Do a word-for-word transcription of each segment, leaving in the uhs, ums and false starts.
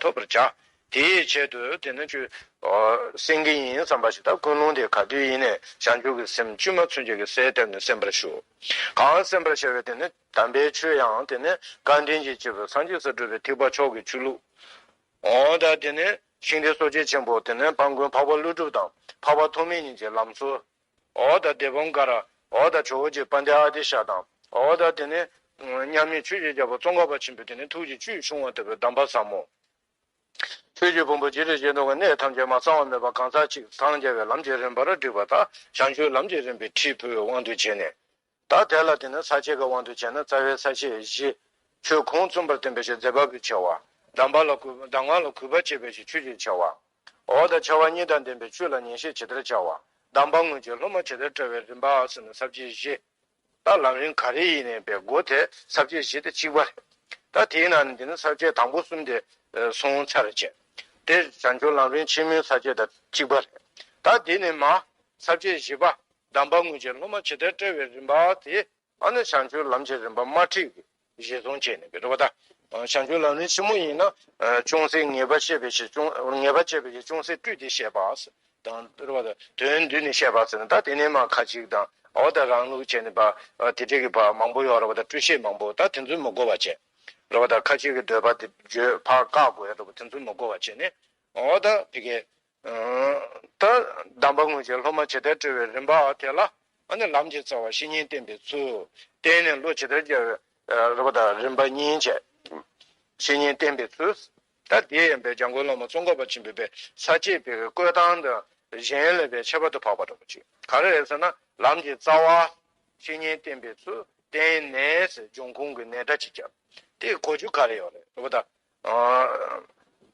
ཐོབ་པར་བྱ། དེའི་ཆེད་དུ་དེ་ནི་ཆོས་གསན་གྱི་ཡིན་བསམ་པ་ཞིག་དང་། ཀུན་སློང་དེ་ག་དུས་ཡིན་ནས་བྱང་ཆུབ་ཀྱི་སེམས་བཅོས་མ་ཚུན་ཆད་ཀྱི་སའི་སྟེང་ནས་གསན་པར་ཞུ། གང་གསན་པར་བྱ་བའི་དེ་ནི་དམ་པའི་ཆོས་ཡང་དེ་ནི་བཀའ་དྲིན་གྱིས་སྐྱེས་པའི་སངས་རྒྱས་སུ་གྲུབ་པའི་ཐེག་པ་མཆོག་གི་ཆོས་ལུགས། འོ་ད་དེ་ནི་ཤིང་རྟའི་སྲོག་བཅད་ཆེན་པོ་དེ་ནི་འཕགས་མགོན་འཕགས་པ་ཀླུ་སྒྲུབ་དང་འཕགས་པ་ཐོགས་མེད་གཉིས་ཀྱི་ལམ་སྲོལ། འོ་ད་དེ་བང་ཀ་ར། འོ་ད་ཇོ་བོ་རྗེ་དཔལ་ལྡན་ཨ་ཏི་ཤ་དང་། འོ་ད་དེ་ནི་མཉམ་ཉིད་ཆོས་ཀྱི་རྒྱལ་པོ་ཙོང་ཁ་པ་ཆེན་པོའི་དེ་ནི་ཐུགས་ཀྱི་བཅུད་ཕྱུང་བ་ལྟ་བུའི་གདམས་པ་ཟབ་མོ། ཆོས་ཀྱི་ཕུང་པོ་འཇིག་རྟེན་གཞན་སྟོང་གི་གནས་ཐམས་ཅད་མ་ཚང་བ་མེད་པ་གང་ཟག་གཅིག་འཚང་རྒྱ་བའི་ལམ་གྱི་རིམ་པར་བསྒྲིགས་པ་དག་བྱང་ཆུབ་ལམ་གྱི་རིམ་པའི་ཁྲིད་ཕུལ་བའི་དབང་དུ་བྱས་ནས། ད་དེ་ལ་དེ་ནི་ས་བཅད་ཀྱི་དབང་དུ་བྱས་ན་རྩ་བའི་ས་བཅད་བཞི། ཆོས་ཁུངས་བཙུན་པར་བསྟན་པའི་ཕྱིར་མཛད་པ་པོའི་ཆེ་བ། གདམས་པ་ལ་གུས་གདམས་ངག་ལ་གུས་པ་བསྐྱེད་པའི་ཕྱིར་ཆོས་ཀྱི་ཆེ་བ། འོ་ད་ཆེ་བ་གཉིས་དང་ལྡན་པའི་ཆོས་ལ་ཉན་བཤད་ཇི་ལྟར་བྱ་བ། གདམས་པ་དངོས་ཀྱི་སློབ་མ་ཇི་ལྟར་བཀྲལ་བའི་རིམ་པ་ཟེར་ནས་ས་བཅད་བཞི། ད་ལམ་རིམ་ག་རེ་ཡིན་ནའི་པའི་སྒོ་དེ་ས་བཅད་བཞི་དེ་གཅིག་པ་རེད། ད་དེའི་ནང་ནས་འདི་ནི་ས་བཅད་དང་པོ་གསུམ་དེ་སོང་ཚར་བྱས། དེ་བྱང་ཆུབ་ལམ་རིམ་ཆེན་མོའི་ས་བཅད་དང་གཅིག་པ་རེད། ད་དེ་ནས་མ་ས་བཅད་བཞི་པ་གདམས་པ་དངོས་ཀྱི་སློབ་མ་ཇི་ལྟར་བཀྲལ་བའི་རིམ་པ་དེ། ཨ་ནི་བྱང་ཆུབ་ལམ་གྱི་རིམ་པ་དམར་ཁྲིད་ཀྱི་གཞིར་བཟུང་བྱས་ནས་པའི་རེད་པ་ད། བྱང་ཆུབ་ལམ་རིམ་ཆེན་མོ་ཡིན་ན། ཅུང་ཟད་ངེས་པ་བཤད་པའི་ཕྱིར་ཅུང་ངེས་པ་བཤད་པའི་ཕྱིར་ཅུང་ཟད་སྤྲོས་ཏེ་བཤད་པ། དང་རེད་པ་ད། དོན་བསྡུས་ནས་བཤད་པ་ཟེར་ན་ད་དེ་ནས་མ་ཁ་ཅིག་དང་འོ་ད་རང་ལུགས་བྱས་ནས་པ། དེ་འདྲས་ཀྱི་པ་མང་པོ་ཡོད་རེད་པ་ད། སྤྲོས་བཤད་མང་པོ་ད་དེ་ཚོ་མི་དགོས་པ་བྱས། རེད་པ་ད། ཁ་ཅིག་གི་འདོད་པ་དེ་བརྗོད་ཕར་བཀག་དགོས་ཡ་རེད་པ། དེ་ཚོ་མི་དགོས་པ་བྱས་ནས་འོ་ད་ཕ་གི་ད་གདམས་པ་དངོས་ཀྱི་སློབ་མ་ཇི་ལྟར་བཀྲལ་བའི་རིམ་པ་དེ་ལ། ཨ་ནི་ལམ་གྱི་རྩ་བ་བཤེས་གཉེན་བསྟེན་པའི་ཚུལ། བསྟེན་ནས་བློ་ཇི་ལྟར་རྒྱལ་བའི་རེད་པ་ད། རིམ་པ་གཉིས་བྱས། བཤེས་གཉེན་བསྟེན་པའི་ཚུལ། ད་དེ་ཡང་པའི་འཇམ་མགོན་བླ་མ་ཙོང་ཁ་པ་ཆེན་པོའི་པའི་ས་བཅད་པའི་བཀོད་སྟངས་དང་གཞན་ལས་པའི་ཁྱད་པར་དུ་འཕགས་པ་འདྲ་པོ་ཅིག་ག་རེ་རེད་ཟེར་ན། ལམ་གྱི་རྩ་བ་བཤེས་གཉེན་བསྟེན་པའི་ཚུལ། བསྟེན་ནས་ཟེར་འབྱུང་ཁུངས་ཀྱི་ནས་སྒྲ་ཅིག་བརྒྱབ། དེ་གོ་རྒྱུ་ག་རེ་ཡོད་རེད་རེད་པ་ད།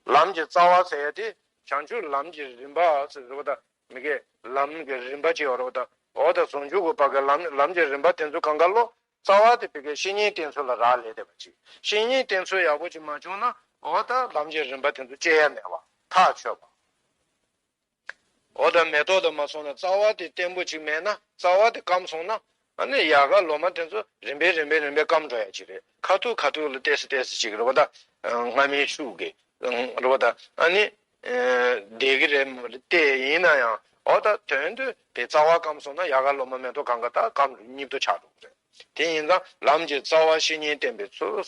ལམ་གྱི་རྩ་བ་ཟེར་ཡ་དེ་བྱང་ཆུབ་ལམ་གྱི་རིམ་པ་ཟེར་རེད་པ་ད། མི་དགེ་ལམ་གྱི་རིམ་པ་ཅིག་ཡོད་རེད་པ་ད། འོ་ད་ཟུང་འཇུག་གི་བར་གྱི་ལམ་ལམ་གྱི་རིམ་པ་དེ་ཚོ་གང་ག་ལོ། རྩ་བ་དེ་བི་ཀའི་བཤེས་གཉེན་བསྟེན་ཚུལ་ལ་རག་ལས་བསྡད་པ་ཅིག་བཤེས་གཉེན་བསྟེན་ཚུལ་ཡག་པོ་ཅིག་མ་བྱུང་ན་འོ་ད་ལམ་གྱི་རིམ་པ་དེ་ཚོ་སྐྱེ་ཡ་མེད་པ་ཐག་ཆོད་པ། འོ་ད་མེ་ཏོག་དང་མ་སོང་ན་རྩ་བ་དེ་བརྟན་པོ་ཅིག་མེད་ན། རྩ་བ་དེ་སྐམ་སོང་ན་ཨ་ནི་ཡལ་ག་ལོ་མ་དེ་ཚོ་རིམ་པས་རིམ་པས་རིམ་པས་སྐམ་འགྲོ་ཡ་ཅིག་རེད། ཁ་ཐུག་ཁ་ཐུག་ལ་ཏོག་ཙམ་ཏོག་ཙམ་ཅིག་རེད་པ་ད། སྔ་མའི་ཤུགས་ཀྱིས་རེད་པ་ད། ཨ་ནི། བསྡད་ཀྱི་རེད་མ་རེད་དེ། ཡིན་ན་ཡང་འོ་ད་དོན་དུ་དེ་རྩ་བ་སྐམ་སོང་ན་ཡལ་ག་ལོ་མ་མེ་ཏོག་གང་ག་ད་སྐམ་རུ་སྙིབ་ཏོ་ཆགས་འགྲོ་གི་རེད། དེ་ཡིན་ཙང་ལམ་གྱི་རྩ་བ་བཤེས་གཉེན་བསྟེན་པའི་ཚུལ།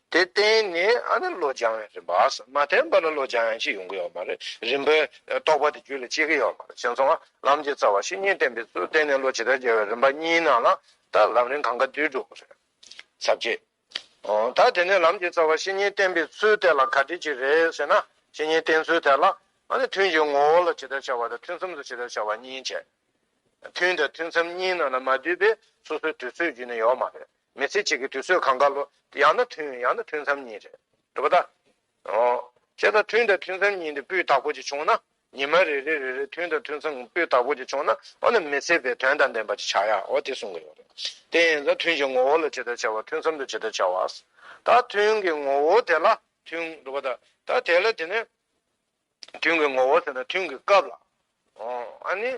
དེ་བསྟེན་ནས་ཨ་ནི་བློ་སྦྱང་བའི་རིམ་པ། མ་བསྟེན་པར་བློ་སྦྱང་ཡང་ཅི་ཡོང་གི་ཡོད་མ་རེད། རིམ་པའི་རྟོགས་པ་དེ་རྒྱུད་ལ་སྐྱེ་གི་ཡོད་མ་རེད། བྱས་ཙང་ལམ་གྱི་རྩ་བ་བཤེས་གཉེན་བསྟེན་པའི་ཚུལ། བསྟེན་ནས་བློ་ཇི་ལྟར་རྒྱལ་བའི་རིམ་པ་གཉིས་ནང་ལ་ད་ལམ་རིམ་གང་ག་བསྡུས་འགྲོ་གི་རེད། ས་བཅད། འོ་ད་དེ་ནས་ལམ་གྱི་རྩ་བ་བཤེས་གཉེན་བསྟེན་པའི་ཚུལ་དེ་ལ་ག་འདྲ་ཅིག་རེད་ཟེར་ན། བཤེས་གཉེན་བསྟེན་ཚུལ་དེ་ལ་ཨ་ནི་ཐུན་གྱི་ངོ་བོ་ལ་ཇི་ལྟར་བྱ་བ་དང་ཐུན་མཚམས་སུ་ཇི་ལྟར་བྱ་བ་གཉིས་བྱས། ཐུན་དང་ཐུན་མཚམས་གཉིས་ནང་ལ་མ་འདུས་པའི་སོ་སོའི་དུས་ཚོད་བརྒྱུད་ནས་ཡོད་མ་རེད། མི་ཚེ་གཅིག་གི་དུས་ཚོད་གང་ག་ལོ་ཡང་ན་ཐུན་ཡང་ན་ཐུན་མཚམས་གཉིས་རེད། རེད་པ་ད། འོ། བྱས་ཙང་ཐུན་དང་ཐུན་མཚམས་གཉིས་འདི་སྤུས་དག་པོ་ཅིག་བྱུང་ན། ཉི་མ་རེ་རེ་རེ་རེ་ཐུན་དང་ཐུན་མཚམས་སྤུས་དག་པོ་ཅིག་བྱུང་ན་ཨ་ནི་མི་ཚེ་པའི་དོན་དང་ལྡན་པ་ཅིག་ཆགས་ཡ་འོ་དེ་གསུང་གི་ཡོད་རེད། དེ་ཡིན་ཙང་ཐུན་གྱི་ངོ་བོ་ལ་ཇི་ལྟར་བྱ་བ། ཐུན་མཚམས་སུ་ཇི་ལྟར་བྱ་བ། ད་ཐུན་གྱི་ངོ་བོ་དེ་ལ་ཐུན་རེད་པ་ད། ད་དེ་ལ་དེ་ནི། ཐུན་གྱི་ངོ་བོ་ཟེར་ན་ཐུན་གྱི་སྐབས་ལ། ཨོ། ཨ་ནི།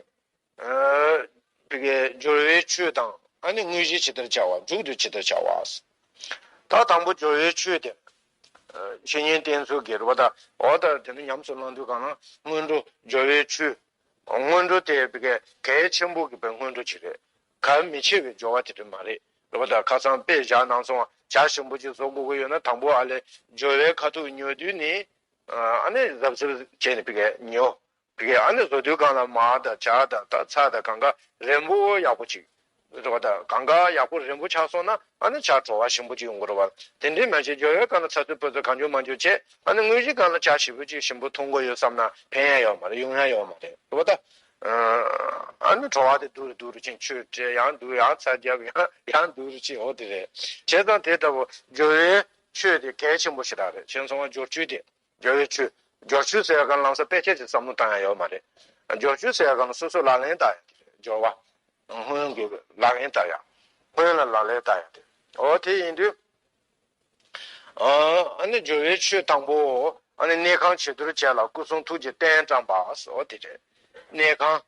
ཨ། བི་གའི་སྦྱོར་བའི་ཆོས་དང་ཨ་ནི་དངོས་གཞི་ཇི་ལྟར་བྱ་བ། མཇུག་ཏུ་ཇི་ལྟར་བྱ་བ། ད་དང་པོ་སྦྱོར་བའི་ཆོས་དེ། ཨ། བཤེས་གཉེན་བསྟེན་ཚུལ་གྱི་རེད་པ་ད། འོ་ད་དེ་ནི་ཉམས་སུ་བླང་དུས་གང་ན་སྔོན་འགྲོ་སྦྱོར་བའི་ཆོས། སྔོན་འགྲོ་དེ་བི་གའི་གལ་ཆེན་པོ་གི་བའི་སྔོན་འགྲོ་ཅིག་རེད། གལ་མི་ཆེ་བའི་སྦྱོར་བ་དེ་འདྲ་མ་རེད། རེད་པ་ད། ཁ་སང་དཔེ་བཞག་གནང་སོང་བ། ཇ་ཞིམ་པོ་ཅིག་བཟོ་དགོས་ཀྱི་ཡོད་ན་དང་པོ་ཨ་ལས་སྦྱོར་བའི་ཁ་ཐུག་ཉོ་དུས་ནི། ཨ་ནི་གཟབ་གཟབ་བྱས་ནས་བི་གའི་ཉོ། བི་གའི་ཨ་ནི་བཟོ་དུས་སྒང་ལ་མར་དང་ཇ་དང་ད་ཚྭ་དང་གང་ག་རན་པོ་ཡག་པོ་ཅིག་རེད་པ་ད། གང་ག་ཡག་པོ་རན་པོ་ཆགས་སོང་ན་ཨ་ནི་ཇ་བྲོ་བ་ཞིམ་པོ་ཅིག་ཡོང་གི་རེད་པ། དེ་འདྲའི་མ་བྱས་སྦྱོར་བའི་སྒང་ལ་ཚྭ་སོས་སྤོས་སོས་གང་བྱུང་མང་བྱུང་བྱས་ཨ་ནི་དངོས་གཞིའི་སྒང་ལ་ཇ་ཞིམ་པོ་ཅིག་ཞིམ་པོ་འཐུང་གི་ཡོད་བསམ་ན་ཕན་ཡ་ཡོད་མ་རེད། ཡོང་ཡ་ཡོད་མ་རེད། རེད་པ་ད། ཨ་ནི་བྲོ་བ་དེ་སྡུག་རུ་སྡུག་རུ་ཕྱིན། ཆུ་བྲེ་ཡང་སྡུག་ཡང་ཚྭ་རྒྱབ་ཡང་ཡང་སྡུག་རུ་ཕྱིན། འོ་དེ་རེད། བྱས་ཙང་དེ་ལྟ་བུ་སྦྱོར་བའི་ཆོས་དེ་གལ་ཆེན་པོ་ཞེ་དྲག་རེད། བྱས་སོང་བ་སྦྱོར་ཆོས་དེ། སྦྱོར་བའི་ཆོས། སྦྱོར་ཆོས་ཟེར་ཡ་གང་ལམ་སང་དཔེ་ཆ་ཅིག་བསམ་བློ་བཏང་ཡ་ཡོད་མ་རེད། སྦྱོར་ཆོས་ཟེར་ཡ་གང་ལ་སོ་སོའི་ལག་ལེན་བསྟར་ཡ་དེ་རེད། སྦྱོར་བ། སྔོན་གྱི་ལག་ལེན་བསྟར་ཡ། སྔོན་ལ་ལག་ལེན་བསྟར་ཡ་དེ། འོ་དེ་ཡིན་དུས། ཨ་ནི་སྦྱོར་བའི་ཆོས་དང་པོ། ཨ་ནི་གནས་ཁང་བྱི་དོར་བྱས་ལ་སྐུ་གསུང་ཐུགས་ཀྱི་རྟེན་བཀྲམ་པ། འོ་དེ་རེད། གནས་ཁང་།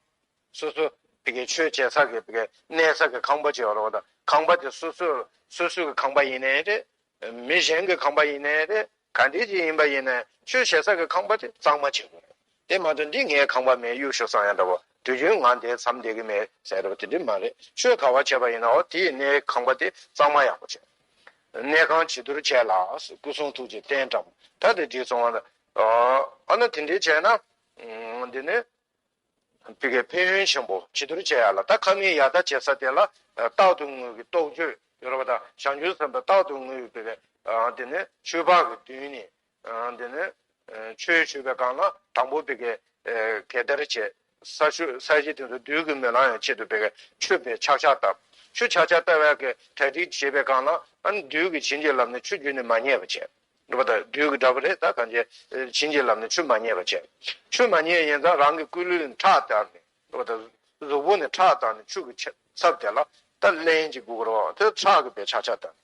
སོ་སོ་བི་གའི་ཆོས་བྱེད་ས་གི་བི་གའི་གནས་ས་གི་ཁང་པ་ཅིག་ཡོད་རེད་པ་ད། ཁང་པ་དེ་སོ་སོ་སོ་སོ་གི་ཁང་པ་ཡིན་ནའི་རེད། མི་གཞན་གྱི་ཁང་པ་ཡིན་ནའི་རེད། ག་འདྲ་ཅིག་ཡིན་པ་ཡིན་ནའི་ཆོས་བྱེད་ས་གི་ཁང་པ་དེ་གཙང་མ་བྱེད་དགོས་རེད། དེ་མ་གཏོགས་འདི་ངའི་ཁང་པ་མེད་གཡུག་ཞོག་བསམ་ཡ་འདྲ་བོ། དུས་རྒྱུན་ང་འདིར་མཚམས་བསྡད་ཀྱི་མེད་ཟེར་བ་དེ་འདྲ་མ་རེད། ཆོས་ག་པར་བྱས་པ་ཡིན་ནའང་དེའི་གནས་ཁང་པ་དེ་གཙང་མ་ཡག་པོ་བྱས། གནས་ཁང་བྱི་དོར་བྱས་ལ། སྐུ་གསུང་ཐུགས་ཀྱི་རྟེན་བཀྲམ། ད་དེ་འདྲ་སོང་བ་ལ། ཨ་ནི་དེ་འདྲ་བྱས་ན། འདི་ནི། བི་ཀའི་ཕན་ཡོན་ཆེན་པོ་བྱི་དོར་བྱེད་ཡ་ལ། ད་ཁ་མིག་ཡར་ལྟ་བྱེད་ས་དེ་ལ་རྟག་ཏུ་ངུ་གི་རྟོགས་བརྗོད་ཡོད་རེད་པ། ད་བྱང་ཆུབ་སེམས་དཔའ་རྟག་ཏུ་ངུ་བི་ཀའི་དེ་ནི་ཆོས་འཕགས་ཀྱི་མདུན་ནས་དེ་ནི་ཆོས་ཞུས་པའི་སྒང་ལ་དང་པོ་བི་ཀའི་གད་བདར་བྱས། ས་ཆུ་ས་གཞི་དེ་ཚོ་རྡུལ་གྱིས་མི་ལང་ཡང་ཆེད་དུ་བི་ཀའི་ཆུ་བི་ཀའི་ཆག་ཆག་བཏབ། ཆུ་ཆག་ཆག་བཏབ་ཡ་གི་གྲ་སྒྲིག་བྱེད་པའི་སྒང་ལ་ཨ་ནི་རྡུལ་གྱིས་བྱིན་གྱིས་བརླབས་ནས་ཆུ་རྒྱུན་ནས་མ་རྙེད་པ་བྱས། རེད་པ། ད་རྡུལ་གྱི་འདྲ་པོ་རེད། ད་གང་བྱས་བྱིན་གྱིས་བརླབས་ནས་ཆུ་མ་རྙེད་པ་བྱས། ཆུ་མ་རྙེད་ཡིན་ཙང་རང་གི་སྐུ་ལུས་ནས་ཁྲག་བཏབ་ནས། རེད་པ། ད་གཟུགས་པོ་ནས་ཁྲག་བཏབ་ནས་ཆུ་གི་ཆ་ཚབ་དེ་ལ་ད་རླན་ཅིག་དགོས་ཀྱི་རེད་པ། དེ་ཁྲག་གི་བི་ཀའི་ཆག་ཆག་བཏབ།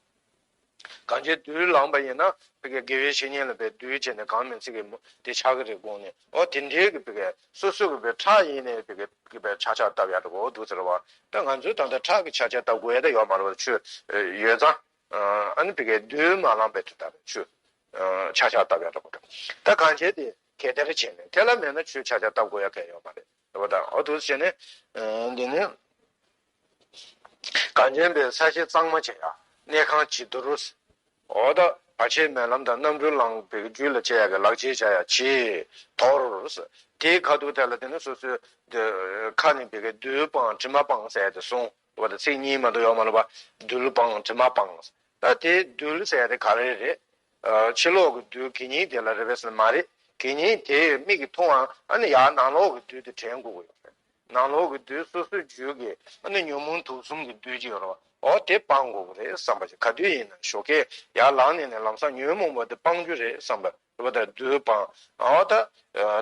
གང་བྱས་རྡུལ་ལངས་པ་ཡིན་ན་བི་ཀའི་དགེ་བའི་བཤེས་གཉེན་ལ་བི་ཀའི་རྡུལ་བྱས་ནས་གང་མིན་ཚིག་གི་མོ་དེ་ཆགས་ཀྱི་རེད་དགོངས་ནས། ཨོ་དེ་འདྲའི་གི་བི་ཀའི་སོ་སོ་གི་བི་ཀའི་ཁྲག་ཡིན་ནའི་བི་ཀའི་བི་ཀའི་ཆག་ཆག་བཏབ་ཡ་འདྲ་པོ་འདུག་ཟེར་བ། ད་ང་ཚོའི་ད་ལྟ་ཁྲག་གི་ཆག་ཆག་བཏབ་དགོས་ཡ་ད་ཡོད་མ་རེད་པ། ཆུ་ཡོད་ཙང་། ཨ་ནི་བི་ཀའི་རྡུལ་མ་ལངས་པའི་དུས་ད་ཆུ་ཆག་ཆག་བཏབ་ཡ་འདྲ་པོ་འདུག། ད་གང་བྱས་དེ་གད་བདར་བྱས་ནས་དེ་ལ་མེད་ན་ཆུ་ཆག་ཆག་བཏབ་དགོས་ཡ་གང་ཡོད་མ་རེད། རེད་པ། ད་ཨོ་འདུག་བྱས་ནས་འདི་ནི། གངས་ཅན་པའི་ས་གཞི་གཙང་མ་བྱེད་ཡ། གནས་ཁང་བྱི་དོར། འོ་ད་བར་ཆད་མེད་ལམ་དང་རྣམ་གྲོལ་ལམ་བི་ཀའི་རྒྱུད་ལ་སྐྱེ་ཡ་གི་ལག་ཁྱེར་བྱ་ཡ་བྱེད། དོར། དེའི་ཁ་ཐུག་དེ་ལ་དེ་ནི་སོ་སོའི་ཁ་ནས་བི་ཀའི་རྡུལ་སྤངས་དྲི་མ་སྤངས་ཟེར་ཡ་དེ་གསུངས། འོ་ད་ཚིག་གཉིས་མ་གཏོགས་ཡོད་མ་རེད་པ། རྡུལ་སྤངས་དྲི་མ་སྤངས། ད་དེའི་རྡུལ་ཟེར་ཡ་དེ་ག་རེ་རེད། ཕྱི་ལོགས་ཀྱི་རྡུལ་གད་སྙིགས་དེ་ལ་རེད་པས་ཟེར་ན་མ་རེད། གད་སྙིགས་དེ་མིག་གིས་མཐོང་བ་ཨ་ནི་ཡར་ནང་ལོགས་ཀྱི་རྡུལ་དེ་དྲན་དགོས་ཀྱི་ཡོད་རེད། ནང་ལོགས་ཀྱི་རྡུལ་སོ་སོའི་རྒྱུད་ཀྱི་ཨ་ནི་ཉོན་མོངས་དུག་གསུམ་གྱི་རྡུལ་ཅིག་ཡོད་རེད་པ། འོ་དེ་སྤང་དགོས་ཀྱི་རེད་བསམ་པ་ཞིག། ག་དུས་ཡིན་ན་ཞོགས་ཀས་ཡར་ལངས་ནས་ནས་ལམ་སང་ཉོན་མོངས་པ་དེ་སྤང་རྒྱུ་རེད་བསམ་པ་རེད་པ། ད་རྡུལ་སྤང་། འོ་ད་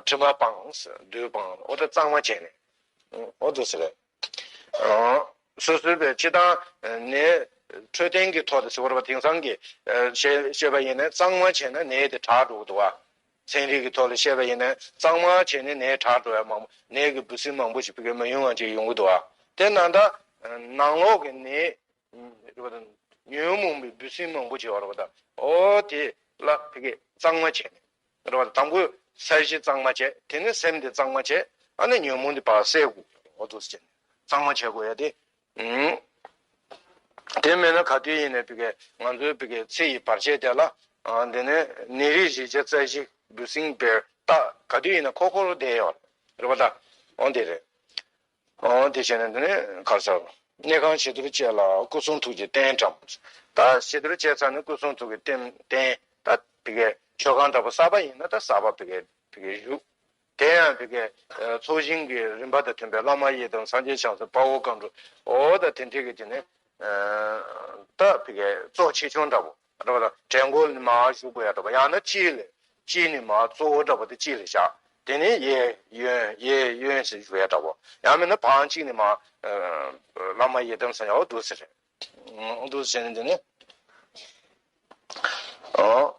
དྲི་མ་སྤང་། རྡུལ་སྤང་། འོ་ད་གཙང་མ་བྱས་ནས། འོ་འདུག་ཟེར་རེད། སོ་སོའི་བི་ཀའི་སྤྱིར་བཏང་ནད་འཕྲོད་བསྟེན་གྱི་ཐོག་ཏུ་ཟེར་བ་རེད་པ། དེང་སང་གི་བཤད་བཤད་པ་ཡིན་ན་གཙང་མ་བྱས་ན་ནད་དེ་དྲག་འགྲོ་གི་འདུག་པ། ཚན་རིག་གི་ཐོག་ལ་བཤད་པ་ཡིན་ན་གཙང་མ་བྱས་ནས་ནད་དྲག་འགྲོ་ཡ་མང་པོ། ནད་ཀྱི་འབུ་སྲིན་མང་པོ་ཞིག་བི་ཀའི་མ་ཡོང་བ་ཅིག་ཡོང་གི་འདུག་པ། དེ་ནང་ད་ནང་ལོགས་ཀྱི་ནད་རེད་པ། ད་ཉོན་མོངས་པའི་འབུ་སྲིན་མང་པོ་ཅིག་ཡོད་རེད་པ། ད་འོ་དེ་ལ་བི་ཀའི་གཙང་མ་བྱས་ནས། རེད་པ། དང་པོ་ས་གཞི་གཙང་མ་བྱས། དེ་ནས་སེམས་དེ་གཙང་མ་བྱས། ཨ་ནི་ཉོན་མོངས་དེ་ཕར་བསལ་དགོས། འོ་འདུག་སེ་བྱས་ནས་གཙང་མ་བྱེད་དགོས་ཡ་དེ། ཨང་། དེ་མེད་ན་ག་དུས་ཡིན་ནའི་བི་ཀའི་ང་ཚོའི་བི་ཀའི་ཚེ་ཡི་བར་ཆད་དེ་ལ། ཨ། འདི་ནས་ནད་རིགས་བཞི་བརྒྱ་རྩ་བཞི་འབུ་སྲིན་བེར་ཏ་ག་དུས་ཡིན་ན་ཁོ་ཁོ་རུ་བསྡད་ཡོད་རེད་པ། ད་འོ་འདི་རེད། འོ་དེ་བྱས་ནས་འདི་ནས་ག་རེ་ཟེར། གནས་ཁང་བྱི་དོར་བཅས་ལ་སྐུ་གསུང་ཐུགས་ཀྱི་རྟེན་བཀྲམ། ད་བྱི་དོར་བཅས་ཚར་ནས་སྐུ་གསུང་ཐུགས་ཀྱི་རྟེན་རྟེན་ད་བི་ཀའི་མཆོད་ཁང་འདྲ་པོ་གསར་པ་ཡིན་ན་ད་གསར་པ་བི་ཀའི་བི་ཀའི་བཞུགས། དེ་ཡང་བི་ཀའི་ཚོགས་ཞིང་གི་རིམ་པ་དང་མཐུན་པའི་བླ་མ་ཡི་དམ་སངས་རྒྱས་བྱང་སེམས་དཔའ་བོ་མཁའ་འགྲོ། འོ་ད་དེ་འདྲས་ཀྱི་དེ་ནས་ད་བི་ཀའི་གཙོ་ཆེ་ཆུང་འདྲ་པོ་རེད་པ། ད་གྲལ་མགོ་ནས་མར་བཞུགས་དགོས་ཡ་འདྲ་པོ། ཡང་ན་དཀྱིལ་ལ་དཀྱིལ་ནས་མར་གཙོ་བོ་འདྲ་པོ་དེ་དཀྱིལ་ལ་བཞག། དེ་ནས་གཡས་གཡོན་གཡས་གཡོན་ཟེར་བཞུགས་ཡ་འདྲ་པོ། ཡང་མིན་ན་བང་གཅིག་ནས་མར་བླ་མ་ཡི་དམ་སངས་རྒྱས། འོ་འདུག་སེ་རེད། འོ་འདུག་སེ་བྱས་ནས་དེ་ནས། ཨོ།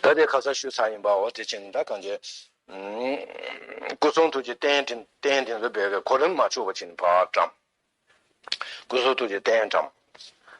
ད་དེ་ཁ་སང་ཞུས་ཚར་ཡིན་པའོ། དེ་བྱས་ནས་ད་གང་བྱས། སྐུ་གསུང་ཐུགས་ཀྱི་རྟེན་དེ་རྟེན་དེ་ཚོ་བི་ཀའི་གོ་རིམ་མ་འཆུག་པ་བྱས་ནས་ཕར་བཀྲམ། སྐུ་གསུང་ཐུགས་ཀྱི་རྟེན་བཀྲམ།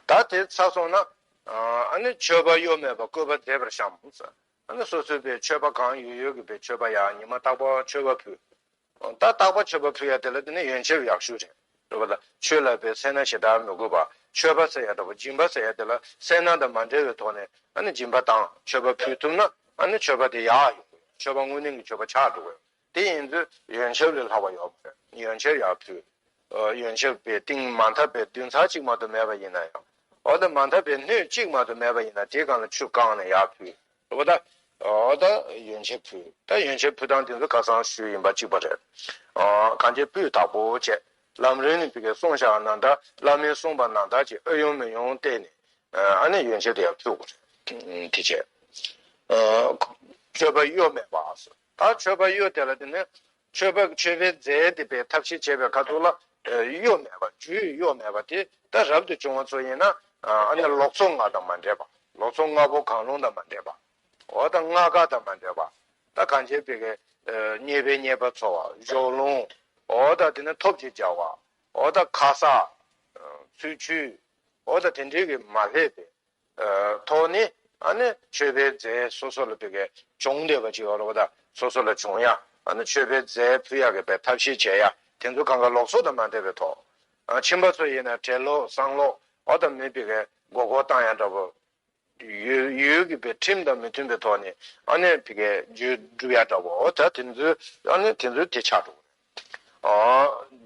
ད་དེ་ཚར་སོང་ན། ཨ་ནི་མཆོད་པ་གཡོ་མེད་པ་བཀོད་པ་མཛེས་པར་བཤམས། ཨ་ནི་སོ་སོའི་བི་མཆོད་པ་གང་ཡོད་ཡོད་ཀྱི་བི་མཆོད་པ་ཡར་ཉི་མ་རྟག་པར་མཆོད་པ་ཕུལ། ད་རྟག་པར་མཆོད་པ་ཕུལ་ཡ་དེ་ལ་དེ་ནི་ཡོན་ཆབ་ཡག་ཤོས་རེད། རེད་པ། ད་ཆོས་ལ་བའི་སེར་སྣ་ཞེ་དྲག་མི་དགོས་པ། མཆོད་པ་ཟེར་ཡ་འདྲ་པོ་སྦྱིན་པ་ཟེར་ཡ་དེ་ལ་སེར་སྣ་དང་མ་འབྲེལ་བའི་ཐོག་ནས་ཨ་ནི་སྦྱིན་པ་བཏང་མཆོད་པ་ཕུལ་ཐུབ་ན་ཨ་ནི་མཆོད་པ་དེ་ཡག་ཡོང་གི། མཆོད་པ་དངོས་གནས་ཀྱི་མཆོད་པ་ཆགས་འགྲོ་གི། དེ་ཡིན་དུས་ཡོན་ཆབ་ལས་ལྷག་པ་ཡོད་མ་རེད། ཡོན་ཆབ་ཡར་ཕུལ། ཡོན་ཆབ་པའི་ཏིང་མ་འཐབ་པའི་བདུན་ཚར་གཅིག་མ་གཏོགས་མེད་པ་ཡིན་ན་ཡང་། འོ་ད་མ་འཐབ་པའི་སྣོད་གཅིག་མ་གཏོགས་མེད་པ་ཡིན་ན་དེའི་སྒང་ལ་ཆུ་བཀང་ནས་ཡར་ཕུལ། འོ་ད། འོ་ད་ཡོན་ཆབ་ཕུལ། ད་ཡོན་ཆབ་ཕུལ་སྟངས་དེ་ཚོ་ཁ་སང་ཞུས་ཡིན་པ་གཅིག་པ་རེད། ཨ། གང་བྱས་སྤུས་དག་པོ་བྱས། ལམ་རིམ་ནི་བི་ཀའི་གསུངས་བཞག་ནང་ལྟར་བླ་མས་གསུངས་པ་ནང་ལྟར་གྱི་ཨེ་ཡོང་མི་ཡོང་བལྟས་ནས། ཨ་ནི་ཡོན་ཆབ་དེ་ཡར་ཕུལ་དགོས་རེད། དེ་བྱས། མཆོད་པ་གཡོ་མེད་པ། ད་མཆོད་པ་གཡོ་དེ་ལ་དེ་ནི། མཆོད་པ་མཆོད་པའི་རྫས་དེ་པའི་ཐབས་ཤེས་བྱེད་པའི་ཁ་ཐུག་ལ་གཡོ་མེད་པ། རྒྱུས་གཡོ་མེད་པ་དེ་ད་རབ་ཏུ་བྱུང་བ་ཚོ་ཡིན་ན་ཨ་ནི་ལོག་འཚོ་ལྔ་དང་མ་འདྲེས་པ། ལོག་འཚོ་ལྔ་པོ་གང་རུང་དང་མ་འདྲེས་པ། འོ་ད་ལྔ་ཀ་དང་མ་འདྲེས་པ། ད་གང་བྱས་པའི་གི་རྙེད་པའི་རྙེད་པ་འཚོལ་བ། གཞོགས་སློང་། འོ་ད་དེ་ནི་ཐོབ་ཀྱི་བྱ་བ། འོ་ད་ཁ་གསག་ཚུལ་འཆོས། འོ་ད་དེ་འདྲའི་གི་མ་སླེབས་པའི་ཐོག་ནས་ཨ་ནི་མཆོད་པའི་རྫས་སོ་སོ་ལ་བི་གའི་བྱུང་བསྡད་པ་ཅིག་ཡོད་རེད་བ། ད་སོ་སོ་ལ་བྱུང་ཡ་ཨ་ནི་མཆོད་པའི་རྫས་ཕུལ་ཡ་གི་བའི་ཐབས་ཤེས་བྱེད་ཡ་དེ་ཚོ་གང་ག་ལོགས་སུ་དང་མ་འདྲ་བའི་ཐོག་ཨ་ཁྱིམ་པ་ཚོ་ཡིན་ན་བྲེ་ལོག་བསང་ལོག་འོ་ད་མི་བི་གའི་མགོ་སྐོར་བཏང་ཡ་འདྲ་པོ། ཡུལ་ཡུལ་གྱི་བའི་ཁྲིམས་དང་མི་མཐུན་པའི་ཐོག་ནས་ཨ་ནི་བི་གའི་རྒྱུ་སྒྲུབ་ཡ་འདྲ་པོ་འོ་ད་དེ་ཚོའི་ཨ་ནི་དེ་ཚོའི་དེ་ཆགས་འགྲོ་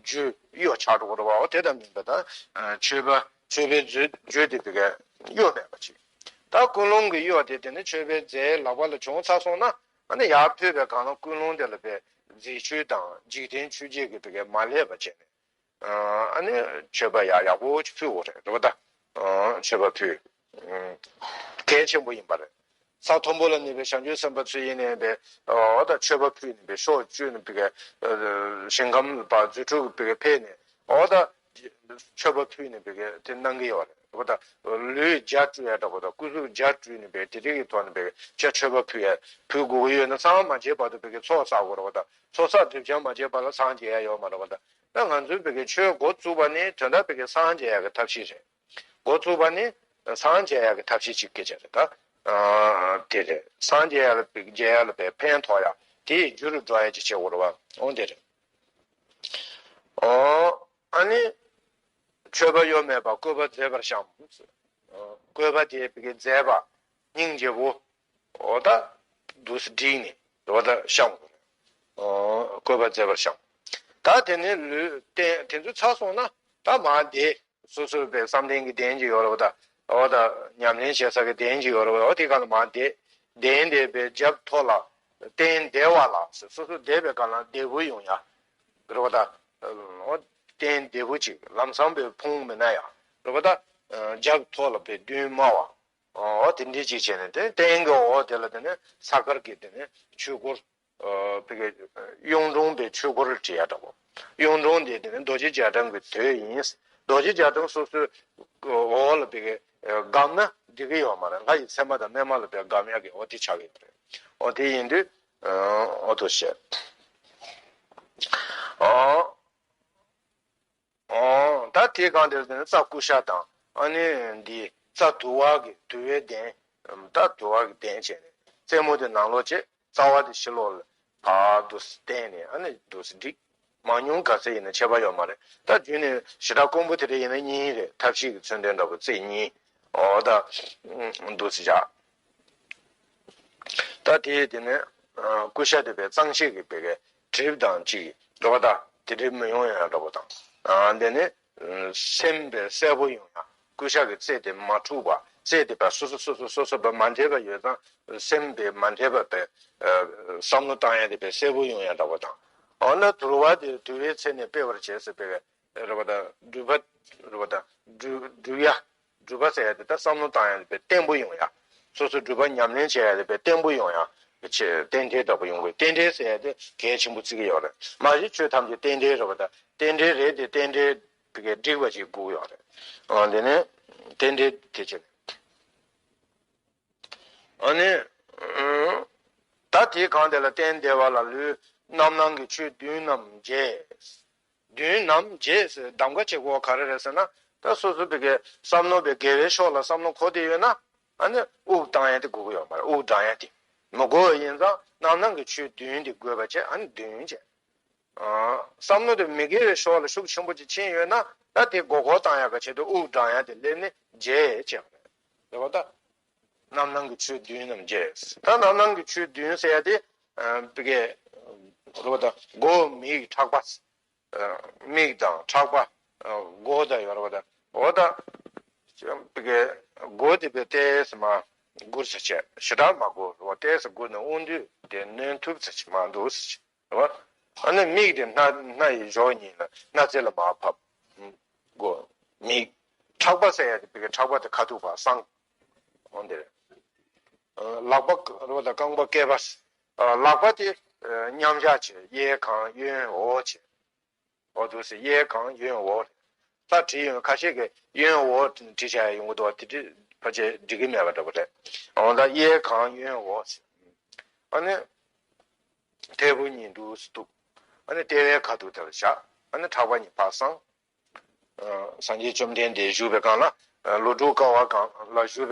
གི་རེད། རྒྱུ་གཡོ་ཆགས་འགྲོ་གི་རེད་བ། འོ་དེ་ལྟ་མིན་པ་ད་མཆོད་པ་མཆོད་པའི་རྫས་རྒྱུ་དེ་བི་གའི་གཡོ་མེད་པ་ཅིག་ད་ཀུན་སློང་གི་གཡོ་དེ་དེ་ནི་མཆོད་པའི་རྫས་ལག་པ་ལ་བྱུང་ཚར་སོང་ན་ཨ་ནི་ཡར་ཕུལ་བའི་སྒང་ལ་ཀུན་སློང་དེ་ལ་བའི་རྫས་ཆུ་དང་འཇིག་རྟེན་ཆུ་རྐྱལ་གྱི་བི་གའི་མ་སླེབས་པ་བྱས་ནས། ཨ་ནི་མཆོད་པ་ཡག་ཡག་པོ་ཅིག་ཕུལ་དགོས་རེད་རེད་པ་ད། མཆོད་པ་ཕུལ། གལ་ཆེན་པོ་ཡིན་པ་རེད། ས་མཐོན་པོ་ལ་གནས་པའི་བྱང་ཆུབ་སེམས་དཔའ་ཚོ་ཡིན་ནའི་བའི་འོ་ད་མཆོད་པ་ཕུལ་ནས་བའི་ཕྱོགས་བཅུ་ནས་བི་གའི་ཞིང་ཁམས་པ་རྫུ་འཕྲུལ་གྱི་བི་གའི་ཕེབས་ནས་འོ་ད་མཆོད་པ་ཕུལ་ནས་བི་གའི་དེ་གནང་གི་ཡོད་རེད་རེད་པ་ད། ལུས་རྒྱ་སྤྲུལ་ཡ་འདྲ་པོ་ད་སྐུ་གཟུགས་རྒྱ་སྤྲུལ་ནས་བའི་དེ་རིགས་ཀྱི་ཐོག་ནས་བི་གའི་ཅ་མཆོད་པ་ཕུལ་ཡ་ཕུལ་དགོས་ཀྱི་ཡོད་ན་སངས་མ་རྒྱས་བར་དུ་བི་གའི་ཚོགས་བསགས་དགོས་རེད་པ་ད། ཚོགས་བསགས་སྒྲིབ་སྦྱང་མ་བྱས་པ་ལ་སངས་རྒྱས་ཡ་ཡོད་མ་རེད་པ་ད། ད་ང་ཚོའི་བི་གའི་ཆོས་འགོ་བཙུགས་པ་ནི་དོན་དག་བི་གའི་སངས་རྒྱས་ཡ་གི་ཐབས་ཤེས་རེད། འགོ་བཙུགས་པ་ནི་སངས་རྒྱས་ཡ་གི་ཐབས་ཤེས་གཅིག་སྐད་ཆ་རེད་ད། ཨ་དེ་རེད། སངས་རྒྱས་ཡ་ལ་བི་རྒྱས་ཡ་ལ་བའི་ཕན་ཐོགས་ཡ་དེའི་རྒྱུ་རུ་འགྲོ་ཡ་ཅིག་བྱེད་དགོས་རེད་བ། འོ་དེ་རེད། ཨོ། ཨ་ནི། མཆོད་པ་གཡོ་མེད་པར་བཀོད་པ་མཛེས་པར་བཤམས། བཀོད་པ་དེ་བི་གའི་མཛེས་པ། སྙིང་རྗེ་པོ། འོ་ད། འདུག་སེ་བསྒྲིགས་ནས་འོ་ད་བཤམས་དགོས་རེད། ཨོ། བཀོད་པ་མཛེས་པར་བཤམས། ད་དེ་ནས་ལུས་རྟེན་དེ་ཚོ་ཚར་སོང་ན་ད་མར་བསྡད། སོ་སོའི་བའི་བསམ་གཏན་གྱི་གདན་གཅིག་ཡོད་རེད་པ་ད། འོ་ད་ཉམས་ལེན་བྱེད་ས་གི་གདན་གཅིག་ཡོད་རེད་པ་ད། འོ་དེ་ག་ལ་མར་བསྡད། གདན་དེ་བའི་རྒྱབ་ཐོག་ལ་སྟན་བདེ་བ་ལ་སོ་སོ་བསྡད་པའི་སྒང་ལ་བདེ་པོ་ཡོང་ཡ། རེད་པ་ད། འོ་སྟན་བདེ་པོ་ཅིག་ལམ་སང་བའི་ཕུང་མི་ན་ཡ། རེད་པ་ད། རྒྱབ་ཐོག་ལ་བའི་མདུན་དམའ་བ། འོ་དེ་འདྲའི་ཅིག་བྱས་ནས་དེ་སྟན་གྱི་འོག་དེ་ལ་དེ་ནས་ས་དཀར་གྱི་དེ་ནས་ཆོས་འཁོར། ཨ་བི་གའི་གཡུང་དྲུང་པའི་ཆོས་འཁོར་བྲིས་ཡ་འདྲ་པོ། གཡུང་དྲུང་དེ་དེ་ནི་རྡོ་རྗེ་རྒྱ་གྲམ་གྱི་དོད་ཡིན། རྡོ་རྗེ་རྒྱ་གྲམ་སོ་སོའི་འོག་ལ་བི་གའི་བསྒོམས་ན་འགྲིག་གི་ཡོད་མ་རེད། ལྷ་ཡི་མཚན་མ་དང་རྣལ་མ་ལ་བི་བསྒོམ་ཡ་གི་འོ་དེ་ཆགས་ཀྱི་ཡོད་རེད། འོ་དེ་ཡིན་དུས་འོ་དོ་བཤད། ཨོ། ཨོ། ད་དེའི་སྒང་དེར་དེ་ནི་རྩྭ་ཀུ་ཤ་དང་ཨ་ནི་འདི་རྩྭ་དུ་བ་གི་དུ་བའི་གདན། ད་དུ་བ་གི་གདན་བྱས་ནས་རྩེ་མོ་དེ་ནང་ལོགས་བྱས། རྩ་བ་དེ་ཕྱི་ལོགས་ལ་ཕར་འདུག་སེ་བསྟན་ནས་ཨ་ནི་འདུག་སེ་བསྒྲིགས། མང་ཉུང་ག་ཚད་ཡིན་ན་ཁྱད་པར་ཡོད་མ་རེད། ད་རྒྱུན་ནས་ཞེ་དྲག་དཀོན་པོ་དེ་འདྲ་ཡིན་ན་གཉིས་རེད། ཐབས་ཤེས་ཀྱི་མཚོན་དོན་འདྲ་པོ་རྩེ་གཉིས། འོ་ད་འདུག་སེ་བཞག་ད་དེ་དེ་ནས་ཀུ་ཤ་དེ་བའི་གཙང་བྱེད་ཀྱི་བི་གའི་གྲིབ་དང་གཅིག་འགྲོ་བ་ད་དེ་འདྲའི་མི་ཡོང་ཡང་འདྲ་པོ་དང་། དེ་ནས་སེམས་པའི་གསལ་པོ་ཡོང་ཡང་ཀུ་ཤ་གི་རྩེ་དེ་མ་འཁྲུགས་པ། རྩེ་དེ་བ་སོ་སོ་སོ་སོ་སོ་སོ་བ་མ་འདྲེས་པ་ཡོད་ཙང་སེམས་པའི་མ་འདྲེས་པ་བའི་བསམ་བློ་བཏང་ཡ་དེ་བའི་གསལ་པོ་ཡོང་ཡང་འདྲ་པོ་དང་། འོ་ན་དུ་བ་དེ་དུ་བའི་ཚེ་ནས་སྤེལ་བར་བྱེད་ཟེར་བའི་རེད་བ་དང་། སྒྲུབ་པ་རེད་བ་དང་། སྒྲུབ་སྒྲུབ་ཡ། སྒྲུབ་པ་ཟེར་ཡ་དེ་ད་བསམ་བློ་བཏང་ཡ་དེ་བརྟན་པོ་ཡོང་ཡ། སོ་སོ་སྒྲུབ་པ་ཉམས་ལེན་བྱེད་ཡ་དེ་བརྟན་པོ་ཡོང་ཡ། ཆེ་རྟེན་འབྲེལ་འདྲ་པོ་ཡོང་དགོས། རྟེན་འབྲེལ་ཟེར་ཡ་དེ་གལ་ཆེན་པོ་བརྩི་གི་ཡོད་རེད། མ་གཞི་ཆོས་ཐམས་ཅད་རྟེན་འབྲེལ་རེད་བ་དང་། རྟེན་འབྲེལ་རེད་དེ་རྟེན་འབྲེལ་བི་གའི་འགྲིག་པ་ཞིག་དགོས་ཡོད་རེད། འོ་དེ་ནས་རྟེན་འབྲེལ་དེ་བྱས་ནས། ཨ་ནི། ད་དེའི་སྒང་དེ་ལ་སྟན་བདེ་བ་ལ་ལུས་རྣམ་སྣང་གི་ཆོས་བདུན་རྣམས་མཇལ། བདུན་རྣམས་མཇལ་ཟེར་གདམ་ག་བྱེད་དགོས་པ་ག་རེ་རེད་ཟེར་ན། ད་སོ་སོ་བི་གའི་བསམ་མནོ་བའི་དགེ་བའི་ཕྱོགས་ལ་བསམ་མནོ་འཁོར་བསྡད་ཡོད་ན། ཨ་ནི་དབུགས་བཏང་ཡ་དེ་དགོས་ཀྱི་ཡོད་མ་རེད། དབུགས་བགྲང་ཡ་དེ་མི་དགོས་པ་ཡིན་ཙང་རྣམ་སྣང་གི་ཆོས་བདུན་དེ་དགོས་པ་བྱས། ཨ་ནི་བདུན་བྱས། བསམ་མནོ་དེ་མི་དགེ་བའི་ཕྱོགས་ལ་ཤུགས་ཆེན་པོ་ཅིག་ཕྱིན་ཡོད་ན། ད་དེ་མགོ་སྐོར་བཏང་ཡག་གི་ཆེད་དུ་དབུགས་བགྲང་ཡག་དེ་སླེབས་ནས་མཇལ་བྱས་པ་རེད། རེད་བ་ད། རྣམ་སྣང་གི་ཆོས་བདུན་རྣམས་མཇལ། ད་རྣམ་སྣང་གི་ཆོས་བདུན་ཟེར་ཡག་དེ། བི་གའི། རེད་བ་ད། མགོ་མིག་ཁྲག་པ། མིག་དང་ཁྲག་པ། མགོ་དང་ཡོད་རེད་བ་ད། འོ་ད། བི་གའི། མགོ་དེ་བི་ཏོག་ཙམ་མར་སྒུར་ས་བྱས། ཞེ་དྲག་མ་སྒུར་རེད་བ། ཏོག་ཙམ་སྒུར་ནས་དབང་སྡུད་དེ་གནོན་ཐུབ་ས་ཅིག་མར་འདུག་ས་ཅིག་རེད་བ། ཨ་ནི་མིག་དེ་སྣ་སྣ་ཡི་གཞོགས་གཉིས་ལ་སྣ་རྩེ་ལ་མར་ཕབ། མགོ། མིག་ཁྲག་པ་ཟེར་ཡ་དེ་བི་གའི་ཁྲག་པ་དེ་ཁ་ཐུག་ཕར་སངས། འོ་འདི་རེད། ལག་པ་རེད་བ་ད། རྐང་པ་སྐེད་པ། ལག་པ་དེ་མཉམ་བཞག་བྱས། གཡས་གང་གཡོན་འོག་བྱས། འོ་འདུག་སེ་གཡས་གང་གཡོན་འོག་རེད། ད་བྲིས་ཡོང་ཁ་ཤས་ཀྱིས་གཡོན་འོག་བྲིས་བྱས་ཡོང་གི་འདུག་བ། དེ་འདྲ་ཕལ་ཆེར་འགྲིག་གི་མེད་པ་འདྲ་པོ་རེད། འོ་ད་གཡས་གང་གཡོན་འོག་ཟེར། ཨ་ནི། ཐལ་བུ་གཉིས་འདུག་སེ་གཏུབ། ཨ་ནི་ལྟེ་བའི་ཁ་ཐུག་དེ་ལ་བཞག་ཨ་ནི་ཁྲག་པ་གཉིས་ཕར་སངས། སངས་རྒྱས་བཅོམ་ལྡན་འདས་བཞུགས་པའི་སྒང་ལ་ལོ་དྲུག་དཀའ་བ་སྒང་ལ་བཞུགས་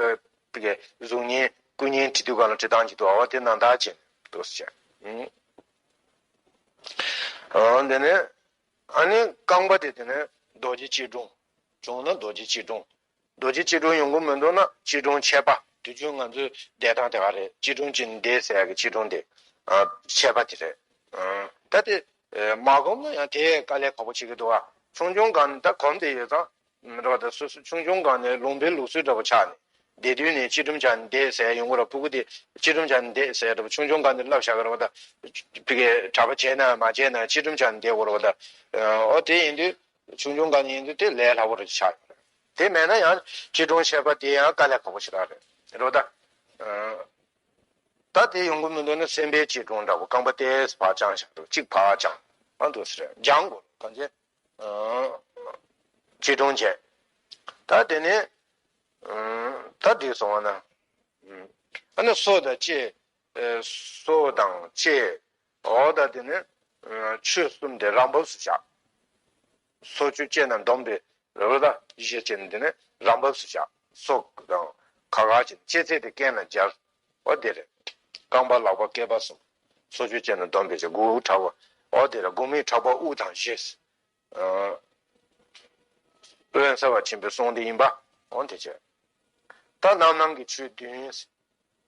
པའི་གཟུགས་བརྙན་སྐུ་བརྙན་བྲིས་དུས་སྒང་ལ་བྲིས་སྟངས་ཀྱི་འདུག་བ། དེ་ནང་ལྟར་བྱས་འདུག་ཟེར། དེ་ནས་ཨ་ནི་རྐང་པ་དེ་དེ་ནས་རྡོ་རྗེ་སྐྱིལ་ཀྲུང་། བྱུང་ན་རྡོ་རྗེ་སྐྱིལ་ཀྲུང་། རྡོ་རྗེ་སྐྱིལ་ཀྲུང་ཡོང་གི་མི་འདུག་ན་སྐྱིལ་ཀྲུང་ཆད་པ། དུས་རྒྱུན་ང་ཚོའི་བསྡད་སྟངས་དེ་ག་རེད། སྐྱིལ་ཀྲུང་བྱས་ནས་བསྡད་ཟེར་ཡག་གི་སྐྱིལ་ཀྲུང་དེ་ཆད་པ་དེ་རེད། ད་དེ་མ་གོམས་ན་ཡང་དེ་དཀའ་ལས་ཁག་པོ་བྱེད་ཀྱི་འདུག་ཨ། ཆུང་ཆུང་སྒང་ནས་ད་གོམས་བསྡད་ཡོད་ཙང་རེད་བ། ད་སོ་སོ་ཆུང་ཆུང་སྒང་ནས་ལུང་པའི་ལུགས་སྲོལ་འདྲ་པོ་ཆགས་ནས་བསྡད་དུས་ནས་སྐྱིལ་ཀྲུང་བྱས་ནས་བསྡད་ཟེར་ཡོང་གི་རེད། ཕྲུ་གུ་དེ་སྐྱིལ་ཀྲུང་བྱས་ནས་བསྡད་ཟེར་འདྲ་པོ་ཆུང་ཆུང་སྒང་ནས་བསླབ་བཞག་གི་རེད་བ། ད་ཕ་གིའི་གྲྭ་པ་བྱས་ན་མ་བྱས་ན་སྐྱིལ་ཀྲུང་བྱས་ནས་བསྡད་དགོས་རེད་བ། ད་ཨོ་དེ་ཡིན་དུས། ཆུང་ཆུང་སྒང་ནས་ཡིན་དུས་དེ་ལས་སླ་པོ་རེ་ཆགས་ཡོད་རེད། དེ་མེད་ན་ཡང་སྐྱིལ་ཀྲུང་ཆད་པ་དེ་ཡང་དཀའ་ལས་ཁག་པོ་ཞེ་དྲག་རེད། རེད་བ་ད། ད་དེ་ཡོང་གི་མི་འདུག་ན་སེམས་དཔའི་སྐྱིལ་ཀྲུང་འདྲ་པོ། རྐང་པ་ཏོག་ཙམ་ཕར་བརྐྱངས་བཞག་འདུག་གཅིག་ཕར་བརྐྱངས། ཨ་འདུག་ཟེར་རེད། སྦྱང་དགོས་གང་ཅི། སྐྱིལ་ཀྲུང་བྱས། ད་དེ་ནས་ད་འགྲིག་སོང་བ་ན། ཨ་ནི་སོ་དང་ལྕེ། སོ་དང་ལྕེ། འོ་ད་དེ་ནས་ཆོས་གསུམ་དེ་རང་བབས་སུ་བཞག་སོ་ཆུ་ལྕེ་རྣམས་བསྡོམས་པས་རེད་བ། ད་བཞི་བྱས་ནས་དེ་ནས་རང་བབས་སུ་བཞག་སོ་དང་ཁ་ཁ་བྱས་ནས་ལྕེ་ཚད་དེ་རྐན་ལ་སྦྱར། འོ་དེ་རེད། རྐང་པ་ལག་པ་སྐེད་པ་གསུམ། སོ་ཆུ་ལྕེ་རྣམས་བསྡོམས་པས་ཀྱི་དགུ་ཕྲག་པ། འོ་དེ་རེད། དགུ་མིག་ཕྲག་པ་དབུགས་དང་བཞི། དབེན་ས་པ་ཆེན་པོའི་གསུང་དེ་ཡིན་པ། འོ་དེ་བྱས། ད་རྣམ་སྣང་གི་ཆོས་བདུན།